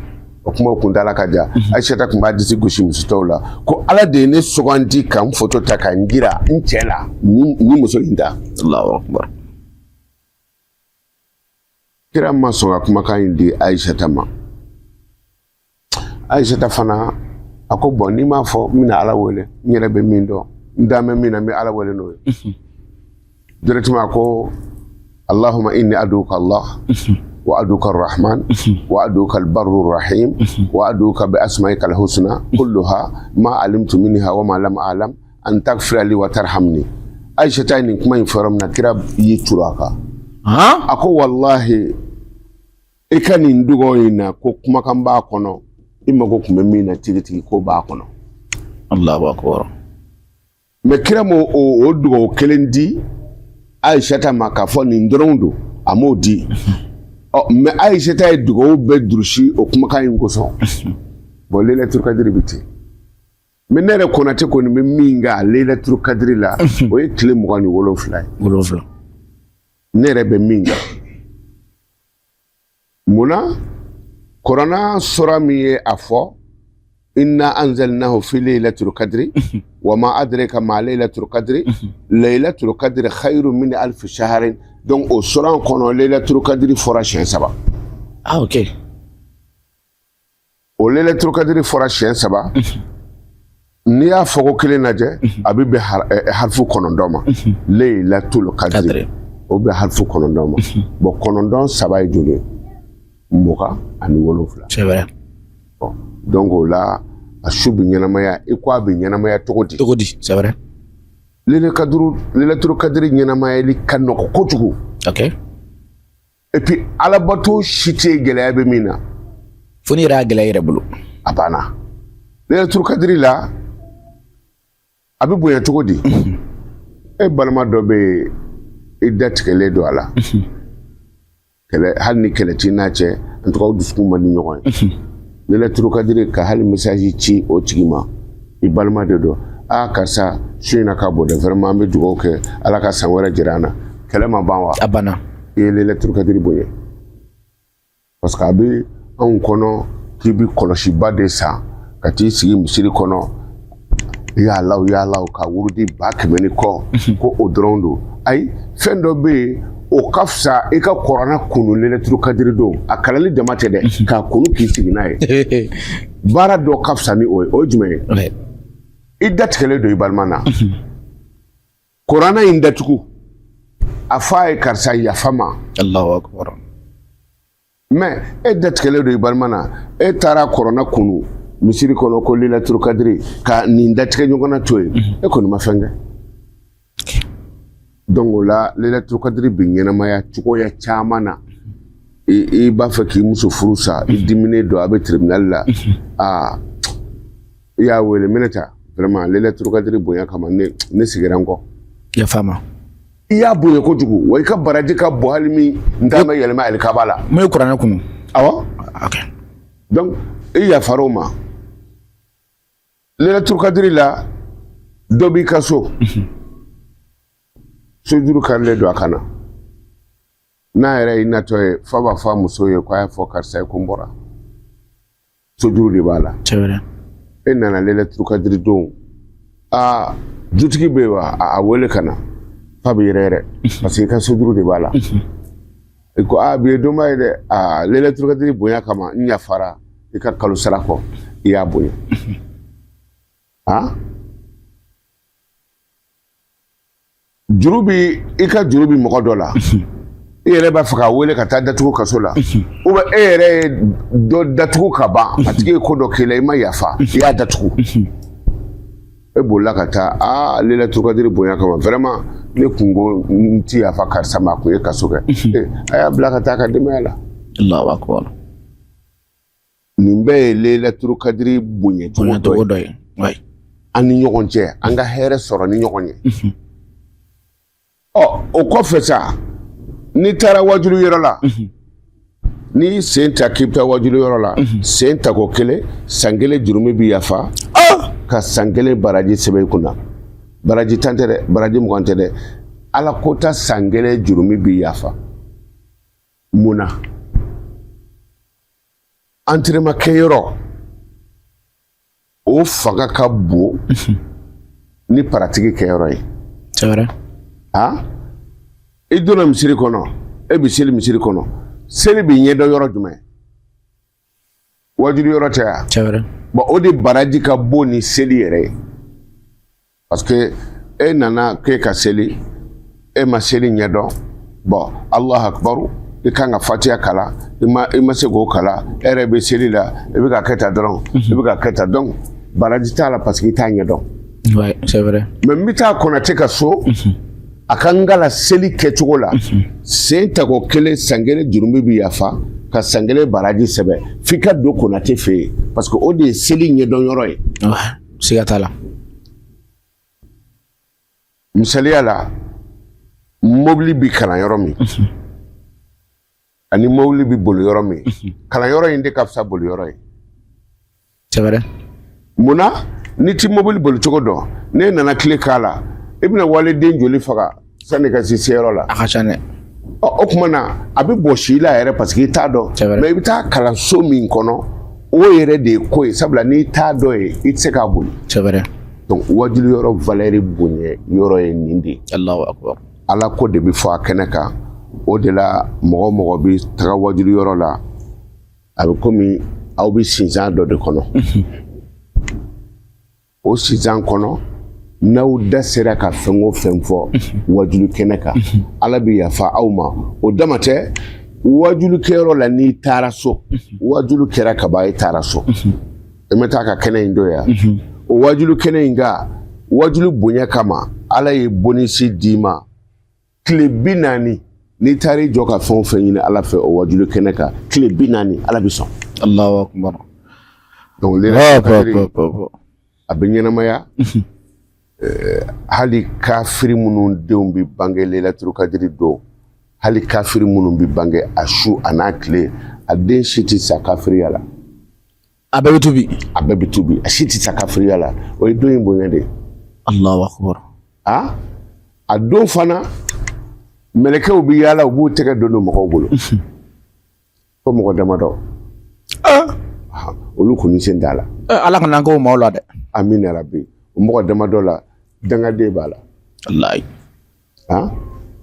o kuma kuntala ka jan. Ayisata tun b'a disi gosi muso tɔw la ko Ala de ye ne sugandi ka n foto ta ka n jira n cɛ la, ni muso in ta. Allahu akbar. Kira ma sɔn ka kumakan in di Ayisata ma. Ayisata fana a ko: bon, n'i m'a fɔ, n bɛna Ala wele, n yɛrɛ bɛ min dɔn, n dan bɛ min na, n bɛ Ala wele n'o ye directement. A ko: Allahumma inni aduka Allah wa aduka arrahman wa aduka albarru rahim wa aduka bi asma'ika alhusna kulluha ma alimtu minha wa ma lam a'lam an taghfira li wa tarhamni. Ayisata ye nin kuma in fɔ yɔrɔ min na, kira y'i turu a kan. Han. A ko: wallahi, i ka nin dugawu in na, ko kumakan b'a kɔnɔ, i mago tun bɛ min na tigitigi, ko b'a kɔnɔ. Allahu akbar. Mɛ kira m'o o dugawu kelen di Ayisata ma k'a fɔ nin dɔrɔn don, a m'o di. Ɔ mɛ Ayisata ye dugawu bɛɛ durusi o kumakan in kosɔn. Bon, Laylatul Kadiri bɛ ten. Mɛ ne yɛrɛ Konate kɔni bɛ min kɛ a Laylatul Kadiri la, o ye tile 27 ye. 7. Ne yɛrɛ bɛ min kɛ munna, kuranna sura min ye a fɔ: inna anzalnahu fi laylatul qadri wa ma adraka ma laylatul qadri laylatul qadri khairu min alf shahrin. Donc o sura kɔnɔ, laylatul qadri fɔra siɲɛ saba. Ah, ok. O laylatul qadri fɔra siɲɛ saba. N'i y'a fɔ ko kelen lajɛ, a bɛ bɛn harifu 9 ma. Laylatul qadri. Qadri. O bɛ harifu 9 ma. Bon, 9 saba ye joli ye? 27. C'est vrai. Bon, donc o la, a su bɛ ɲɛnamaya i ko a bɛ ɲɛnamaya cogo di? Cogo di, c'est vrai. Laylatul Kadiri ɲɛnamayali ka nɔgɔ kojugu. Et puis alabato si tɛ yen gɛlɛya bɛ min na. Fo n'i yɛrɛ y'a gɛlɛya i yɛrɛ bolo. A banna. Laylatul Kadiri la, a bɛ bonya cogo di? E balima dɔ bɛ yen, i da tigɛlen don a la, kɛlɛ, hali ni kɛlɛ t'i n'a cɛ, en tout cas aw dusukun man di ɲɔgɔn ye. Laylatul Kadiri, ka hali message ci o tigi ma, i balima de don: aa karisa, su in na ka bon dɛ, vraiment an bɛ dugawu kɛ, Ala ka san wɛrɛ jira an na. Kɛlɛ ma ban wa? A banna. I ye Laylatul Kadiri bonya, parce que a bɛ anw kɔnɔ k'i bɛ kɔlɔsiba de san ka t'i sigi misiri kɔnɔ, ya Alaw ya Alaw, ka wurudi 100 000 ni kɔ, ko o dɔrɔn don. Ayi, fɛn dɔ bɛ yen. O ka fisa i ka kuranɛ kunu lailatul kadiri don. A kalanni dama tɛ dɛ, k'a kunu k'i sigi n'a ye. Baara dɔ ka fisa ni o ye, o ye jumɛn ye? I datigɛlen don i balima na, kuranɛ in datugu, a fɔ a ye karisa yafa n ma. Allahu akbar. Mais e datigɛlen don i balima na, e taara kuranɛ kunu misiri kɔnɔ ko lailatul kadiri, ka nin datigɛ ɲɔgɔn na to yen, e kɔni ma fɛn kɛ. Donc o la, lailatul kadiri bɛ ɲɛnamaya cogoya caman na. I b'a fɛ k'i muso furu sa, i diminen don, a bɛ tribunal la, aa, i y'a wele minɛ ta, vraiment lailatul kadiri bonya kama, ne sigira n kɔ. Yafa n ma. I y'a bonya kojugu wa, i ka baraji ka bon hali min n t'a ma yɛlɛma alikaba la. Mun ye kuranɛ kunu? Awɔ. Donc i yafara o ma. Lailatul kadiri la, dɔ b'i ka so, sojuru karilen don a kan na, n'a yɛrɛ y'i natɔ ye, fa b'a fɔ a muso ye ko a y'a fɔ karisa ye ko n bɔra, sojuru de b'a la. E nana lailatul kadiri don, aa, dutigi bɛ yen wa, a wele ka na, fa bɛ yɛrɛ yɛrɛ parce que i ka sojuru de b'a la. I ko aa, bi ye donba ye dɛ, aa, lailatul kadiri bonya kama, n yafara i ka kalo sara kɔ. I y'a bonya. Aa, juru bi i ka juru bi mɔgɔ dɔ la, i yɛrɛ b'a fɛ k'a wele ka taa datugu kaso la, ou bien e yɛrɛ ye dɔ datugu ka ban, a tigi ye ko dɔ k'i la, i ma yafa, i y'a datugu, e bolila ka taa, aa, lailatul kadiri bonya kama, vraiment ne kun ko n ti yafa karisa ma, a kun ye kaso kɛ, a y'a bila ka taa a ka denbaya la. Allahu akbar. Nin bɛɛ ye lailatul kadiri bonya cogo dɔ ye an ni ɲɔgɔn cɛ, an ka hɛrɛ sɔrɔ ni ɲɔgɔn ye. Ɔ, o kɔfɛ sa, n'i taara wajulu yɔrɔ la, n'i sen ta k'i bɛ taa wajulu yɔrɔ la, sen tako kelen, san kelen jurumi bɛ yafa, ka san kelen baraji sɛbɛn i kunna. Baraji 10 tɛ dɛ, baraji 20 tɛ dɛ, ala ko ta, san kelen jurumi bɛ yafa. Mun na? Entraînement kɛyɔrɔ o fanga ka bon ni pratique kɛyɔrɔ ye. C'est vrai. Ah, i donna misiri kɔnɔ, e bɛ seli misiri kɔnɔ, seli bɛ ɲɛdɔn yɔrɔ jumɛn? Wajulu yɔrɔ tɛ yan? C'est vrai. Bon, o de baraji ka bon ni seli yɛrɛ ye, parce que e nana k'e ka seli, e ma seli ɲɛdɔn. Bon, Allahu akbaru, i kan ka fatiya kalan, i ma se k'o kalan, e yɛrɛ bɛ seli la, i bɛ ka kɛ tan dɔrɔn, i bɛ ka kɛ tan, donc baraji t'a la parce que i t'a ɲɛdɔn. Ouais, c'est vrai. Mais n bɛ taa Konate ka so, a ka n kalan seli kɛcogo la, sen tako kelen, san kelen jurumi bɛ yafa, ka san kelen baraji sɛbɛn. F'i ka don Konate fɛ yen parce que o de ye seli ɲɛdɔn yɔrɔ ye. Ouais, siga t'a la. Misaliya la, mobili bi kalan yɔrɔ min ani mobili bi boli yɔrɔ min, kalan yɔrɔ in de ka fisa boli yɔrɔ ye. C'est vrai. Munna? N'i ti mobili boli cogo dɔn, n'e nana clé k'a la, i bɛna waliden joli faga sani ka se seyɔrɔ la? A ka ca dɛ. Ɔ, o tuma na a bɛ bɔsi i la yɛrɛ parce que i t'a dɔn. C'est vrai. Mais i bɛ taa kalanso min kɔnɔ, o yɛrɛ de ye ko ye, sabula n'i t'a dɔn ye, i tɛ se k'a boli. C'est vrai. Donc wajulu yɔrɔ valeur bonya yɔrɔ ye nin de ye. Allahu akbar. Ala ko de bɛ fɔ a kɛnɛ kan. O de la, mɔgɔ o mɔgɔ bɛ taga wajulu yɔrɔ la, a bɛ komi aw bɛ sinsan dɔ de kɔnɔ. O sinsan kɔnɔ, n'aw da sera ka fɛn o fɛn fɔ wajulu kɛnɛ kan, Ala bɛ yafa aw ma. O dama tɛ, wajulu kɛyɔrɔ la, n'i taara so, wajulu kɛra ka ban, e taara so, e ma taa ka kɛnɛ in don yan, o wajulu kɛnɛ in kan, wajulu bonya kama, Ala ye bonus d'i ma tile 40. N'i taara i jɔ ka fɛn o fɛn ɲini Ala fɛ o wajulu kɛnɛ kan tile 40, Ala bɛ sɔn. Allahu akbar. Donc a bɛ ɲɛnamaya. Hali kafiri minnu denw bɛ bange Laylatul Kadiri don, hali kafiri minnu bɛ bange a su a n'a tile, a den si tɛ sa kafiriya la. A bɛɛ bɛ tubi. A bɛɛ bɛ tubi, a si tɛ sa kafiriya la. O ye don in bonya de ye. Allahu akbar. A don fana, mɛlɛkɛw bɛ yaala, u b'u tɛgɛ don mɔgɔw bolo fo mɔgɔ damadɔ, olu kɔni sen t'a la. Ala kana an k'o maaw la dɛ. Amina rabi. O mɔgɔ damadɔ la, dangaden b'a la. Walayi.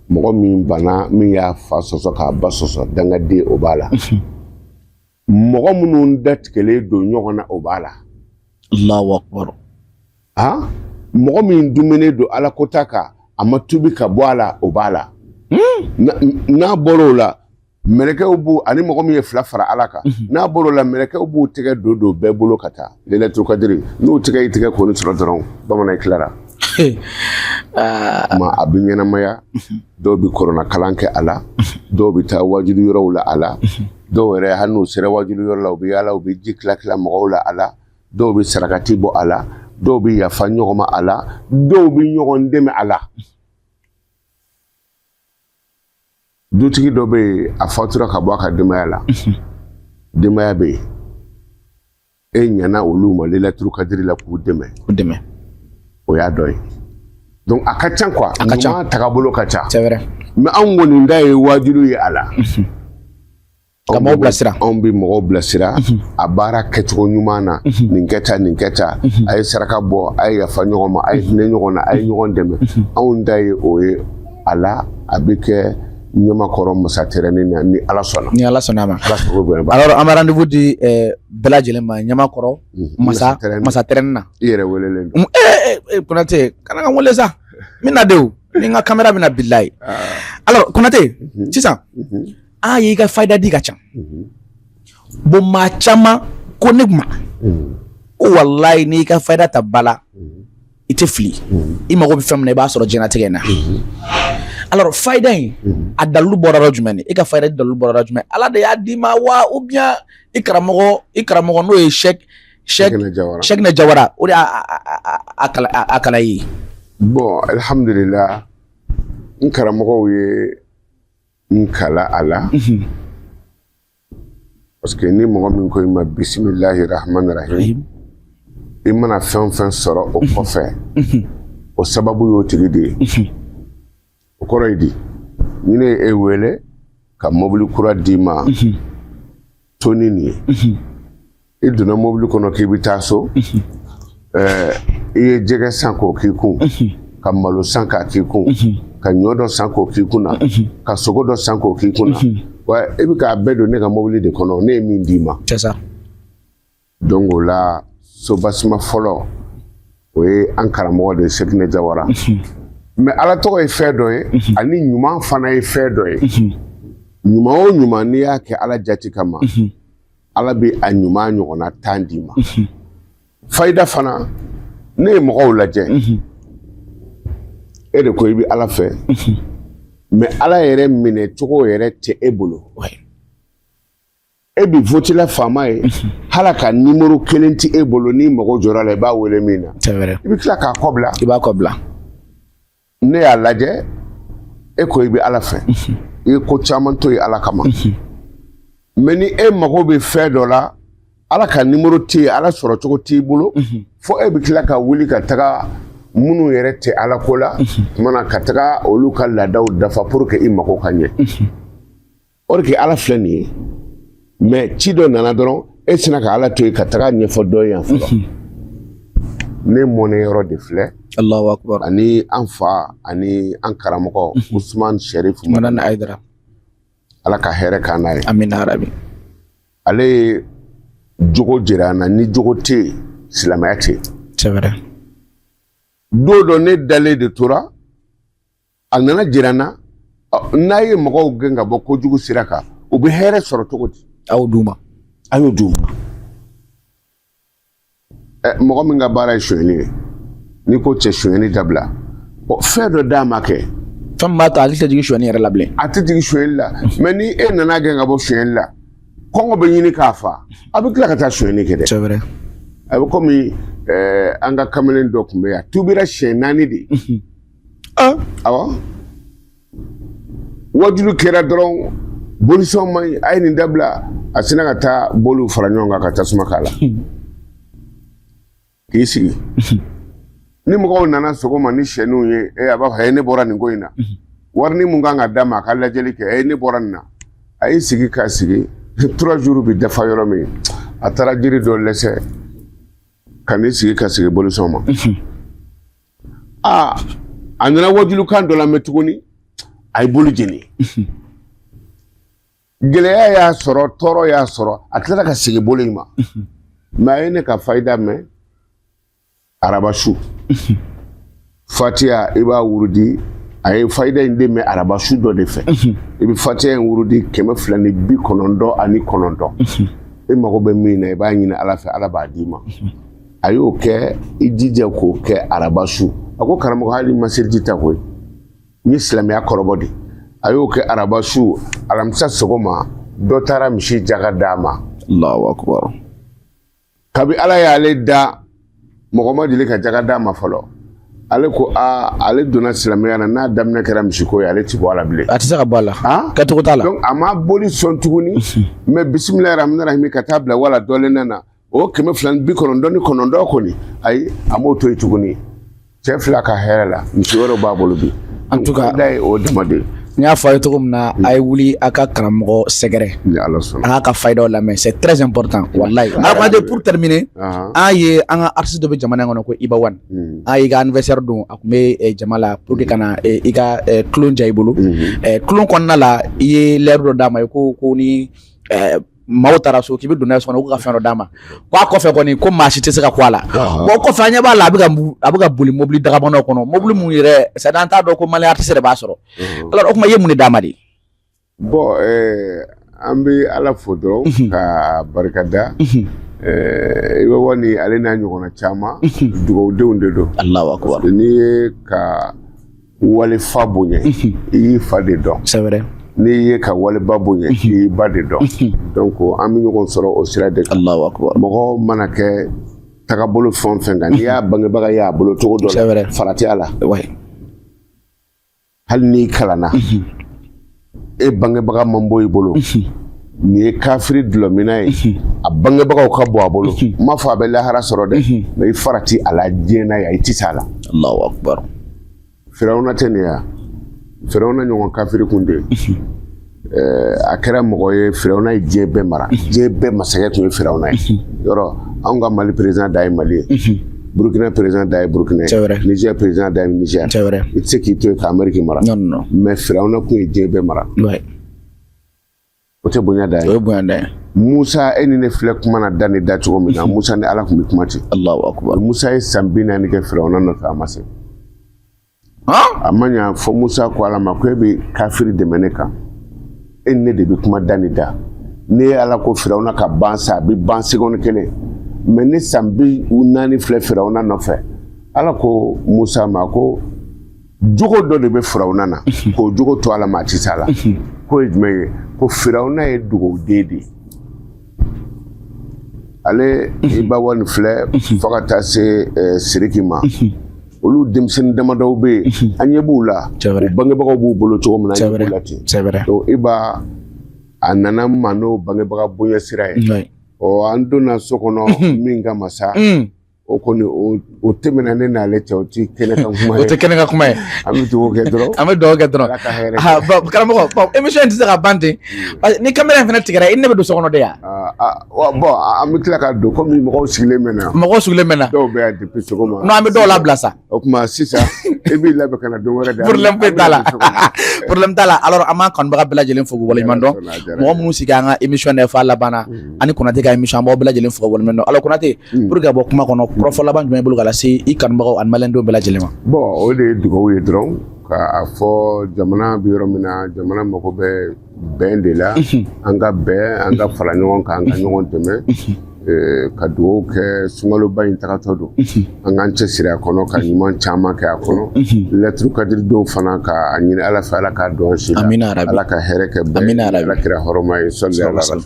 Mɔgɔ min banna, min y'a fa sɔsɔ k'a ba sɔsɔ, dangaden, o b'a la. Mɔgɔ minnu datigɛlen don ɲɔgɔn na, o b'a la. Allahu akbar. Han, mɔgɔ min dumuni don ala kota kan, a ma tubi ka bɔ a la, o b'a la. N'a bɔra o la, mɛlɛkɛw b'u ani mɔgɔ min ye fila fara ala kan. N'a bɔra o la, mɛlɛkɛw b'u tɛgɛ don don bɛɛ bolo ka taa lailatul kadiri. N'u tɛgɛ y'i tɛgɛ kɔni sɔrɔ dɔrɔn, bamanan, i tilara. Ma a bɛ ɲɛnamaya. Dɔw bɛ kuranɛ kalan kɛ a la, dɔw bɛ taa wajulu yɔrɔw la a la, dɔw yɛrɛ, hali n'u sera wajulu yɔrɔ la, u bɛ yaala, u bɛ ji tila tila mɔgɔw la a la, dɔw bɛ sarakati bɔ a la, dɔw bɛ yafa ɲɔgɔn ma a la, dɔw bɛ ɲɔgɔn dɛmɛ a la. Dutigi dɔ bɛ yen, a fatura ka bɔ a ka denbaya la. Denbaya bɛ yen, e ɲɛna olu ma lailatul kadiri la k'u dɛmɛ. K'u dɛmɛ. O y'a dɔ ye. Donc a ka ca quoi. A ka ca. Ɲuman tagabolo ka ca. C'est vrai. Mais anw kɔni da ye waajulu ye a la. Ka mɔgɔw bilasira. Anw bɛ mɔgɔw bilasira a baara kɛcogo ɲuman na. Nin kɛ tan, nin kɛ tan, a ye saraka bɔ, a ye yafa ɲɔgɔn ma, a ye hinɛ ɲɔgɔn na, a ye ɲɔgɔn dɛmɛ. Anw ta ye o ye a la. A bɛ kɛ Ɲamakɔrɔ masa terrain na, ni Ala sɔnna. Ni Ala sɔnna a ma. Ala sago bonya ba. Alors an bɛ rendez-vous di bɛɛ lajɛlen ma Ɲamakɔrɔ masa masa terrain na. I yɛrɛ welelen don. Ee Konate, kana ka n wele sa, n bɛ na de o, ni n ka caméra bɛ na bilayi. Alors Konate, sisan an y'i ka fayida di ka ca. Bon, maa caman ko ne ma ko walayi, n'i ka fayida ta ba la, i tɛ fili, i mago bɛ fɛn min na, i b'a sɔrɔ diɲɛlatigɛ in na. Alors fayida in, a dalilu bɔra yɔrɔ jumɛn de? E ka fayida dalilu bɔra yɔrɔ jumɛn? Ala de y'a d'i ma wa, ou bien i karamɔgɔ n'o ye Sɛk Sɛk Sɛkinɛ Jawara, o de y'a a kalan i ye? Bon, alhamdulillah, n karamɔgɔw ye n kalan a la, parce que ni mɔgɔ min ko i ma bisimilahi rahman rahim, i mana fɛn o fɛn sɔrɔ o kɔfɛ, o sababu y'o tigi de ye. O kɔrɔ ye di? Ni ne ye e wele ka mobili kura d'i ma, to ni nin ye, i donna mobili kɔnɔ k'i bɛ taa so, i ye jɛgɛ san k'o k'i kun, ka malo san k'a k'i kun, ka ɲɔ dɔ san k'o k'i kun na, ka sogo dɔ san k'o k'i kun na, wa e bɛ k'a bɛɛ don ne ka mobili de kɔnɔ, ne ye min d'i ma. C'est ça. Donc o la, sobasima fɔlɔ, o ye an karamɔgɔ de ye, Sɛkinɛ Jawara. Mais Ala tɔgɔ ye fɛn dɔ ye, ani ɲuman fana ye fɛn dɔ ye. Ɲuman o ɲuman, n'i y'a kɛ Ala jati kama, Ala bɛ a ɲuman ɲɔgɔnna 10 d'i ma. Fayida fana, ne ye mɔgɔw lajɛ, e de ko i bɛ Ala fɛ, mais Ala yɛrɛ minɛ cogo yɛrɛ tɛ e bolo. E bi votila faama ye, hali ka nimoro kelen tɛ e bolo, n'i mago jɔra la, i b'a wele min na. C'est vrai. I bɛ tila k'a kɔ bila. I b'a kɔ bila. Ne y'a lajɛ, e ko i bɛ Ala fɛ, i ye ko caman to yen Ala kama, mais ni e mago bɛ fɛn dɔ la, Ala ka nimoro tɛ yen, Ala sɔrɔ cogo t'i bolo, fo e bɛ tila ka wuli ka taga minnu yɛrɛ tɛ Ala ko la kumana, ka taga olu ka laadaw dafa pour que i mago ka ɲɛ. Or que Ala filɛ nin ye, mais ci dɔ nana dɔrɔn, e sina ka Ala to yen ka taga ɲɛfɔ dɔ ye yan fɔlɔ. Ne mɔnɛ yɔrɔ de filɛ. Allahu akbar. Ani an fa ani an karamɔgɔ Usman Sherif Madani Aidara. Ala ka hɛrɛ k'an n'a ye. Amina rabi. Ale ye jogo jira an na. Ni jogo tɛ yen, silamɛya tɛ yen. C'est vrai. Don dɔ, ne dalen de tora, a nana jira n na, n'a ye mɔgɔw gɛn ka bɔ kojugu sira kan, u bɛ hɛrɛ sɔrɔ cogo di? Aw d'u ma. A y'o d'u ma. Mɔgɔ min ka baara ye sonyɛni ye, n'i ko cɛ sonyɛni dabila, fɛn dɔ d'a ma kɛ. Fɛn min b'a to ale tɛ jigin sonyɛni yɛrɛ la bilen. A tɛ jigin sonyɛli la. Mais ni e nana gɛn ka bɔ sonyɛli la, kɔngɔ bɛ ɲini k'a fa, a bɛ tila ka taa sonyɛni kɛ dɛ. C'est vrai. A bɛ komi an ka kamalen dɔ tun bɛ yan, a tubira siɲɛ 4 de. Awɔ, wajulu kɛra dɔrɔn, bolisɔn man ɲi, a ye nin dabila, a sina ka taa boliw fara ɲɔgɔn kan ka tasuma k'a la k'i sigi. Ni mɔgɔw nana sɔgɔma ni sɛniw ye, e a b'a fɔ: ne bɔra nin ko in na, wari ni mun kan ka d'a ma, a ka lajɛli kɛ, e ne bɔra nin na. A y'i sigi k'a sigi, 3 jours bi dafa yɔrɔ min, a taara jiri dɔ lɛsɛ ka n'i sigi ka sigi bolisɔn ma. Aa, a nana wajulukan dɔ lamɛn tuguni. A ye boli jeni. Gɛlɛya y'a sɔrɔ, tɔɔrɔ y'a sɔrɔ, a tilala ka segin boli in ma. Mais a ye ne ka fayida mɛn araba su. Fatiya, i b'a wurudi. A ye fayida in de mɛn araba su dɔ de fɛ. I bɛ fatiya in wurudi 299. E mago bɛ min na, i b'a ɲini Ala fɛ, Ala b'a d'i ma. A y'o kɛ, i jija k'o kɛ araba su. A ko karamɔgɔ, hali ma seliji ta koyi, n ye silamɛya kɔrɔbɔ de. A y'o kɛ araba su. Alamisa sɔgɔma, dɔ taara misi jaga d'a ma. Allahu akbar. Kabi Ala y'ale da, mɔgɔ ma deli ka jaga d'a ma fɔlɔ. Ale ko aa, ale donna silamɛya na, n'a daminɛ kɛra misiko ye, ale ti bɔ a la bilen. A tɛ se ka bɔ a la. Kɛcogo t'a la. Donc a ma boli sɔn tuguni, mais bisimilahi rahmani rahimi ka taa bila wala dɔlen na, o 299 kɔni, ayi, a m'o to yen tuguni. Cɛ fila ka hɛrɛ la, misi wɛrɛw b'a bolo bi. En tout cas, da ye o dama de. N y'a fɔ a ye cogo min na, a ye wuli a ka karamɔgɔ sɛgɛrɛ. Ni Ala sɔnna. A k'a ka fayidaw lamɛn, c'est très important wallahi. Alhamadu, pour terminer, an ye an ka artiste dɔ bɛ jamana in kɔnɔ ko Iba One. An y'i ka anniversaire don, a tun bɛ jama la pour que ka na i ka tulon diya i bolo. Tulon kɔnɔna la, i ye l'heure dɔ d'a ma, i ko ni maaw taara so, k'i bɛ don n'a ye so kɔnɔ, k'u ka fɛn dɔ d'a ma, k'a kɔfɛ kɔni ko maa si tɛ se ka ku a la. Bon, kɔfɛ an ɲɛ b'a la, a bɛ ka boli mobili dagabanaw kɔnɔ, mobili mun yɛrɛ, c'est à dire an t'a dɔn ko malien artiste yɛrɛ b'a sɔrɔ. Alors o tuma, i ye mun de d'a ma de? Bon, an bɛ Ala fo dɔrɔn ka barika da. Iba One, ale n'a ɲɔgɔnna caman, dugawudenw de don. Allahu akbar. N'i ye ka walifa bonya, i y'i fa de dɔn. C'est vrai. N'i ye ka waliba bonya, i y'i ba de dɔn. Donc an bɛ ɲɔgɔn sɔrɔ o sira de kan. Allahu akbar. Mɔgɔ mana kɛ tagabolo fɛn o fɛn kan, n'i y'a bangebaga ye a bolo cogo dɔ C'est vrai. la, farati a la. Hali n'i kalanna, e bangebaga man bɔ i bolo, nin ye kafiri dulɔmina ye, a bangebagaw ka bɔ a bolo, n m'a fɔ a bɛ lahara sɔrɔ dɛ, mais i farati a la diɲɛ na yan, i tɛ se a la. Allahu akbar. Firawuna tɛ nin ya, Firawuna ɲɔgɔn kafiri kun tɛ. A kɛra mɔgɔ ye, Firawuna ye diɲɛ bɛɛ mara, diɲɛ bɛɛ masakɛ tun ye Firawuna ye. Yɔrɔ anw ka Mali président da ye Mali ye, Burukina président da ye Burukina C'est vrai. ye, Niger président da ye Niger. C'est vrai. I tɛ se k'i to yen ka Amérique mara. Non, non, non. Mais Firawuna tun ye diɲɛ bɛɛ mara. O tɛ bonya da O ye? ye bonya da ye. Musa, e ni ne filɛ kuma na da ni da cogo min na, Musa ni Ala tun bɛ kuma ten. Allahu akbar. Musa ye san 40 kɛ Firawuna nɔfɛ, a ma se. Han. A ma ɲa fɔ Musa ko Ala ma ko e bɛ kafiri dɛmɛ ne kan, e ni ne de bɛ kuma da ni da. Ne ye Ala ko Firawuna ka ban sa, a bɛ ban seconde kelen, mais ni san 40 filɛ Firawuna nɔfɛ. Ala ko Musa ma ko jogo dɔ de bɛ Firawuna na, k'o jogo to Ala ma, a ti s'a la. K'o ye jumɛn ye? Ko Firawuna ye dugawuden de ye. Ale Iba One filɛ, fo ka taa se Siriki ma, olu denmisɛnnin damadɔw bɛ yen, an ɲɛ b'u la. C'est vrai. U bangebagaw b'u bolo cogo min na, an C'est ɲɛ b'u vrai. la ten. C'est vrai. Donc Iba, a nana n ma n'o bangebaga bonya sira ye. Ɔ, an donna so kɔnɔ min kama sa, o kɔni o tɛmɛna ne n'ale cɛ, o ti kɛnɛ kan kuma O ye. tɛ kɛnɛ ka kuma ye. An bɛ dugawu kɛ dɔrɔn. An bɛ dugawu kɛ dɔrɔn. Ala ka hɛrɛ. Ah, bon, karamɔgɔ, bon, émission in tɛ se ka ban ten, parce que ni caméra in fana tigɛra, i ni ne bɛ don so kɔnɔ de yan. Ah, ah, wa, bon, an bɛ tila ka don komi mɔgɔw sigilen bɛ na. Mɔgɔw sigilen bɛ na. Dɔw bɛ yan depuis sɔgɔma. Non, an bɛ dɔw labila sa. O tuma sisan, e b'i labɛn ka na don wɛrɛ de. Problème foyi t'a la. An bɛ don so kɔnɔ. Problème t'a la. Alors an b'an kanubaga bɛɛ lajɛlen fo k'u waleɲuman dɔn. A diyara n Mɔgɔ ye. minnu sigi an ka émission na f'a laban na, ani Konate ka émission, an b'aw bɛɛ lajɛlen fo ka waleɲuman dɔn. Alors Konate, pour que ka bɔ kuma kɔnɔ, kɔrɔfɔ laban jumɛn b'i bolo ka lase i kanubagaw ani maliyɛndenw bɛɛ lajɛlen ma? Bon, o de ye dugawu ye dɔrɔn, k'a fɔ jamana bɛ yɔrɔ min na, jamana mago bɛ bɛn de la. An ka bɛn, an ka fara ɲɔgɔn kan, an ka ɲɔgɔn dɛmɛ, ka dugawu kɛ. Sunkaloba in tagatɔ don, an k'an cɛsiri a kɔnɔ ka ɲuman caman kɛ a kɔnɔ. Lɛturu kadiri don fana, ka a ɲini Ala fɛ, Ala k'a dɔn si la. Amina yarabi. Ala ka hɛrɛ kɛ bɛɛ. Amina yarabi. Ala kira hɔrɔma ye, sɔli ala rasul.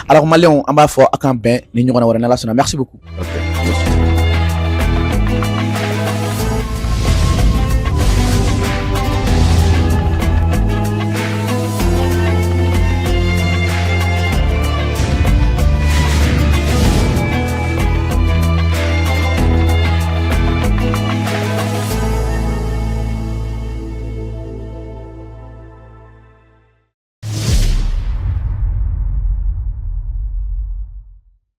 Alors maliyɛnw, an b'a fɔ a k'an bɛn ni ɲɔgɔnna wɛrɛ, n'Ala sɔnna. Merci beaucoup. Ok, merci.